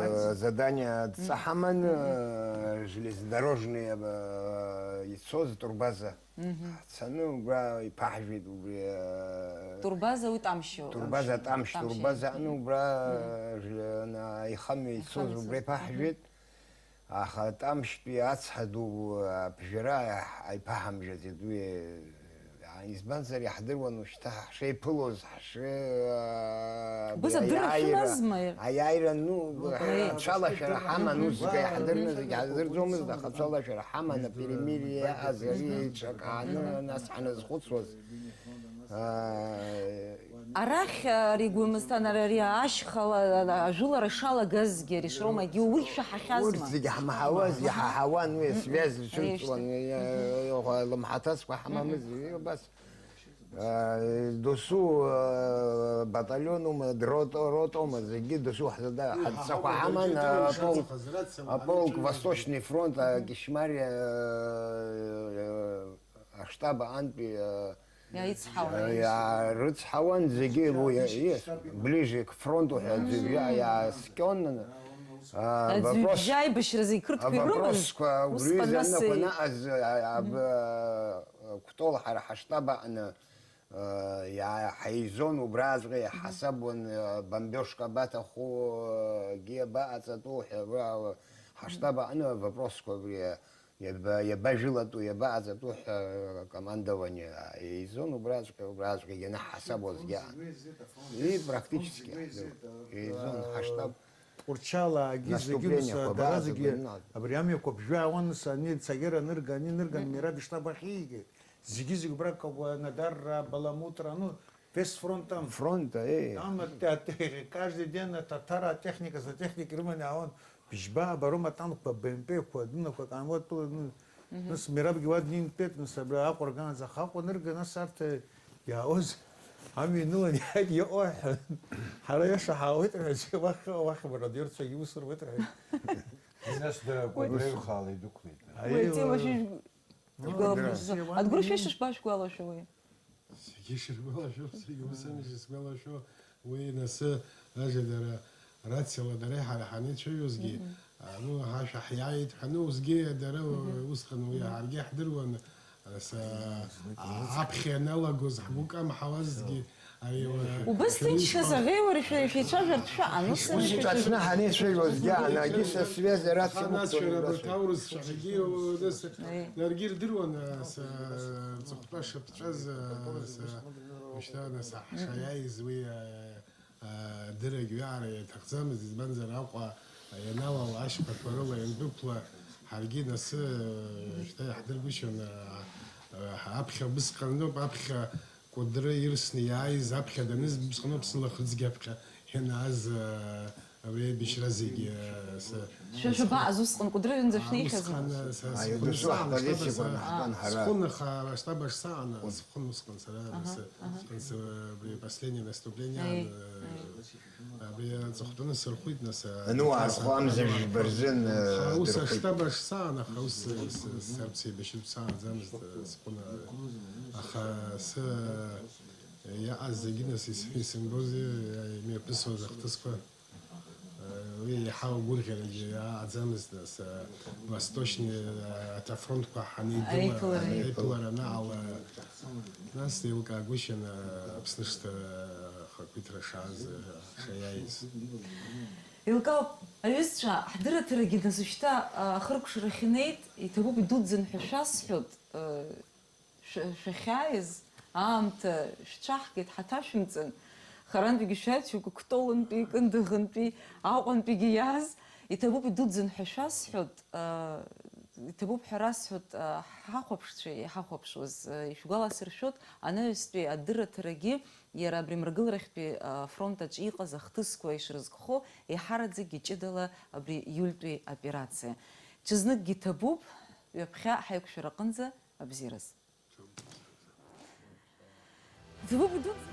Ацҳа. задание адҵа Мгм. ҳаман, Мгм. железнодорожный, а, ицоз атурбаза. Мгм. Ҳцаны убра иԥаҳжәеит, убри, а, Турбаза уи Тамшьоу, Турбаза Тамшь, Тамшь, Тамшь, Турбаза аҟны Мгм. убра, Мгм. а, ана, аихамҩа ицоз Аихамҩа убра ицоз. иԥаҳжәеит. Мгм. Аха Тамшьтәи ацҳа ду, а, ԥжәара аиҳ-, аиԥаҳамжьаӡеит уи, а, избанзар, иаҳдыруан ушьҭа ҳшеиԥылоз, ҳши-, а, Убыс адырра аиааира, шәымазма? аиааира, ну, Ну, ҳцәалашәара ҳаман, Мгм. ус зегьы иаҳдырны зегьы ҳаздырӡомызт, аха ацәалашәара ҳаман, аперемирие аҟаз ари еиҿакааны, нас ҳаназхәыцуаз. А, Арахь, ари Гәымсҭа, ара, ари ашьхала, а, ажәылара шалагазгьы, ари Шромагьы, уи шәаҳахьазма? Урҭ зегьы ҳмаҳауаз, Мгм. иҳаҳауан, уи Мгм. асвязь Аиеи, цәырҵуан, шьҭа. иа-, Мгм. иа-, лымҳаҭацәқәа ҳамамыз, Мгм. иа-, убас. А, досу, а, батальонума, рото-, ротома, зегьы досу ҳзада-, ҳадҵақәа ҳаман, а, полк, а, полк Восточный фронт, а, Кьышьмари, а, а, аштаб аҟантәи, а, Иаицҳауан. Иа-, рыцҳауан зегьы, уи, и-, ближе к фронту ҳәа аӡәы ибжьы иааскьон. А, Аӡәы вопрос, ибжьы аибашьразы иқырҭқәа ирымаз, вопросқәа убри усҟан нас ҩыза и- аныҟәнаҟаз, а, а, Мгм. б-, Кәтол ҳара ҳаштаб аҟны, а, иаа-, ҳаизон, убраҵәҟьа иҳасабуан, а, бомбежка абаҭаху, а, гьы абаҟаҵатәу ҳәа, уа, Ҳаштаб аҟны вопросқәа абри иаба-, иабажәылатәу, иабааӡатәу ҳәа акомандование еизон, убраҵәҟьа, убраҵәҟьа ианаҳасабуазгьы аан. И, практически, еизон ҳаштаб. Тҟәарчалаагьы зегьы, наступлениақәа нас, дара зегьы, абри амҩақәа ԥжәаауан, нас ани Цагер анырга, ани нырган, Мераб иштаб ахь иигеит. Зегьы-зегь убрак акәын, Надарра, Баламутра, ну, Вестфронтом. Фронта, э. Там, э, те-, те-, каждый день, э, татара техника за техникой рыманы иаауан. Быжьба, барома танкқәа, Б М П-қәа, дунақәа, Камиотәыла, ну, нас Мерабгьы уа днеин дтәеит, нас абра Аҟәа рганӡа ахы Аҟәа нырга, нас арҭ, э, иаауаз амҩа инылан иааит, иҟоу ҳәа. Ҳара иаша ҳаауеит, ҳәа, уахь, уахь, абарҭ радиорцәагьы ус руеит, ҳәа. Нас дара Кәыдры аҩхала идәықәлеит. Уи атема шәыжә-, Гәалашәа. Адгәыр шәа ишышԥашәгәалашәо уи? Зегьы ишыргәалашәо, зегьы ус ами ишысгәалашәо. Уи насы, даже дара рациала дара ҳара ҳанеицәажәозгьы, а, ну, ҳашәа ҳиааит ҳәа, ну, усгьы дара усҟан уи ҳаргьы ҳдыруан, ас-, а, аԥхьа ианалагоз ҳгәы камҳауазгьы, Убыс ҭынчхаз аӷеиуара шәа-, шәеицәажәартә шәаҟан, ус Ус иҭацәны ҳанеицәажәозгьы, анагьы са связь рацәа Аха нас шәара абарҭ аурысцәа ҳәагьы, нас Аи. даргьы ирдыруан, ас-, рҵыхәтәа шыԥҵәаз, ас-, мышьҭа, нас ҳшаиааиз уи, а, а, дырагь уиаара иаҭахӡамызт, избанзар Аҟәа ианалала ашьхақәа рыла иандәықәла, ҳаргьы нас, а, шьҭа иаҳдыргәышьон, а, а, аԥхьа убысҟаноуп, аԥхьа Кәыдры ирсны иааиз аԥхьа даныз, усҟаноуп сылаӷырӡгьы аԥхьа ианааз, а, абри аибашьра зегьы, а, са-, Шәа шәабаҟаз усҟан, Кәыдры аҩынӡа шәнеихьазма? Усҟан, а, са-, Аиа, схәы досу нҵаан, аҳҭазеи штаба са-, сыҟан, ҳара. схәы наха, аштаб ахь саан, схәын усҟан сара, Аҳа, нас, аҳа. нас, а, абри последнее наступление, Аи, а, аи. Абри аҵыхәтәаны сырхәит, нас, а, Ану, архәамза жәба рзын, а, Аха ус дырхәит. аштаб ахь саан, аха ус, с-, с-, сарԥс еибашьратә сааӡамызт, а, сҟәына. Аха сы, иааз зегьы, нас, ис-, исымбози, а, имҩаԥысуаз ахҭысқәа. А, уи иаҳа агәырӷьарагьы иааӡамызт, нас, а, восточный, а, афронтқәа ҳанеидыла, Аиԥылара. аиԥылара анаала, нас еилкаагәышьан, а, Аԥсны шҭа ахақәиҭра шааз, а, шаиааиз. Еилкаауп, аҩызцәа, ҳдырраҭарагьы дазушьҭа, а, ахыркәшарахь инеит, иҭабуп идуӡӡан ҳәа шәасҳәоит, а, шә-, шәахьааиз, аамҭа шәцәаҳгеит, ҳаҭашәымҵан, харантәигьы шәаҩцәа Кәтолынтәи, Кындыӷынтәи, Аҟәантәигьы иааз, иҭабуп идуӡӡан ҳәа шәасҳәоит, а, иҭабуп ҳәа расҳәоит, а, ҳахәаԥшцәа иҳахәаԥшуаз, а, ишәгәаласыршәоит, анаҩстәи адырраҭарагьы Иара абри амрагыларахьтәи афронт аҿы иҟаз ахҭысқәа ишрызкхо, еиҳараӡакгьы ҷыдала абри иультәи операциа. Ҽазныкгьы иҭабуп, ҩаԥхьа ҳаиқәшәара аҟынӡа абзиараз. Иҭабуп, идуӡӡан.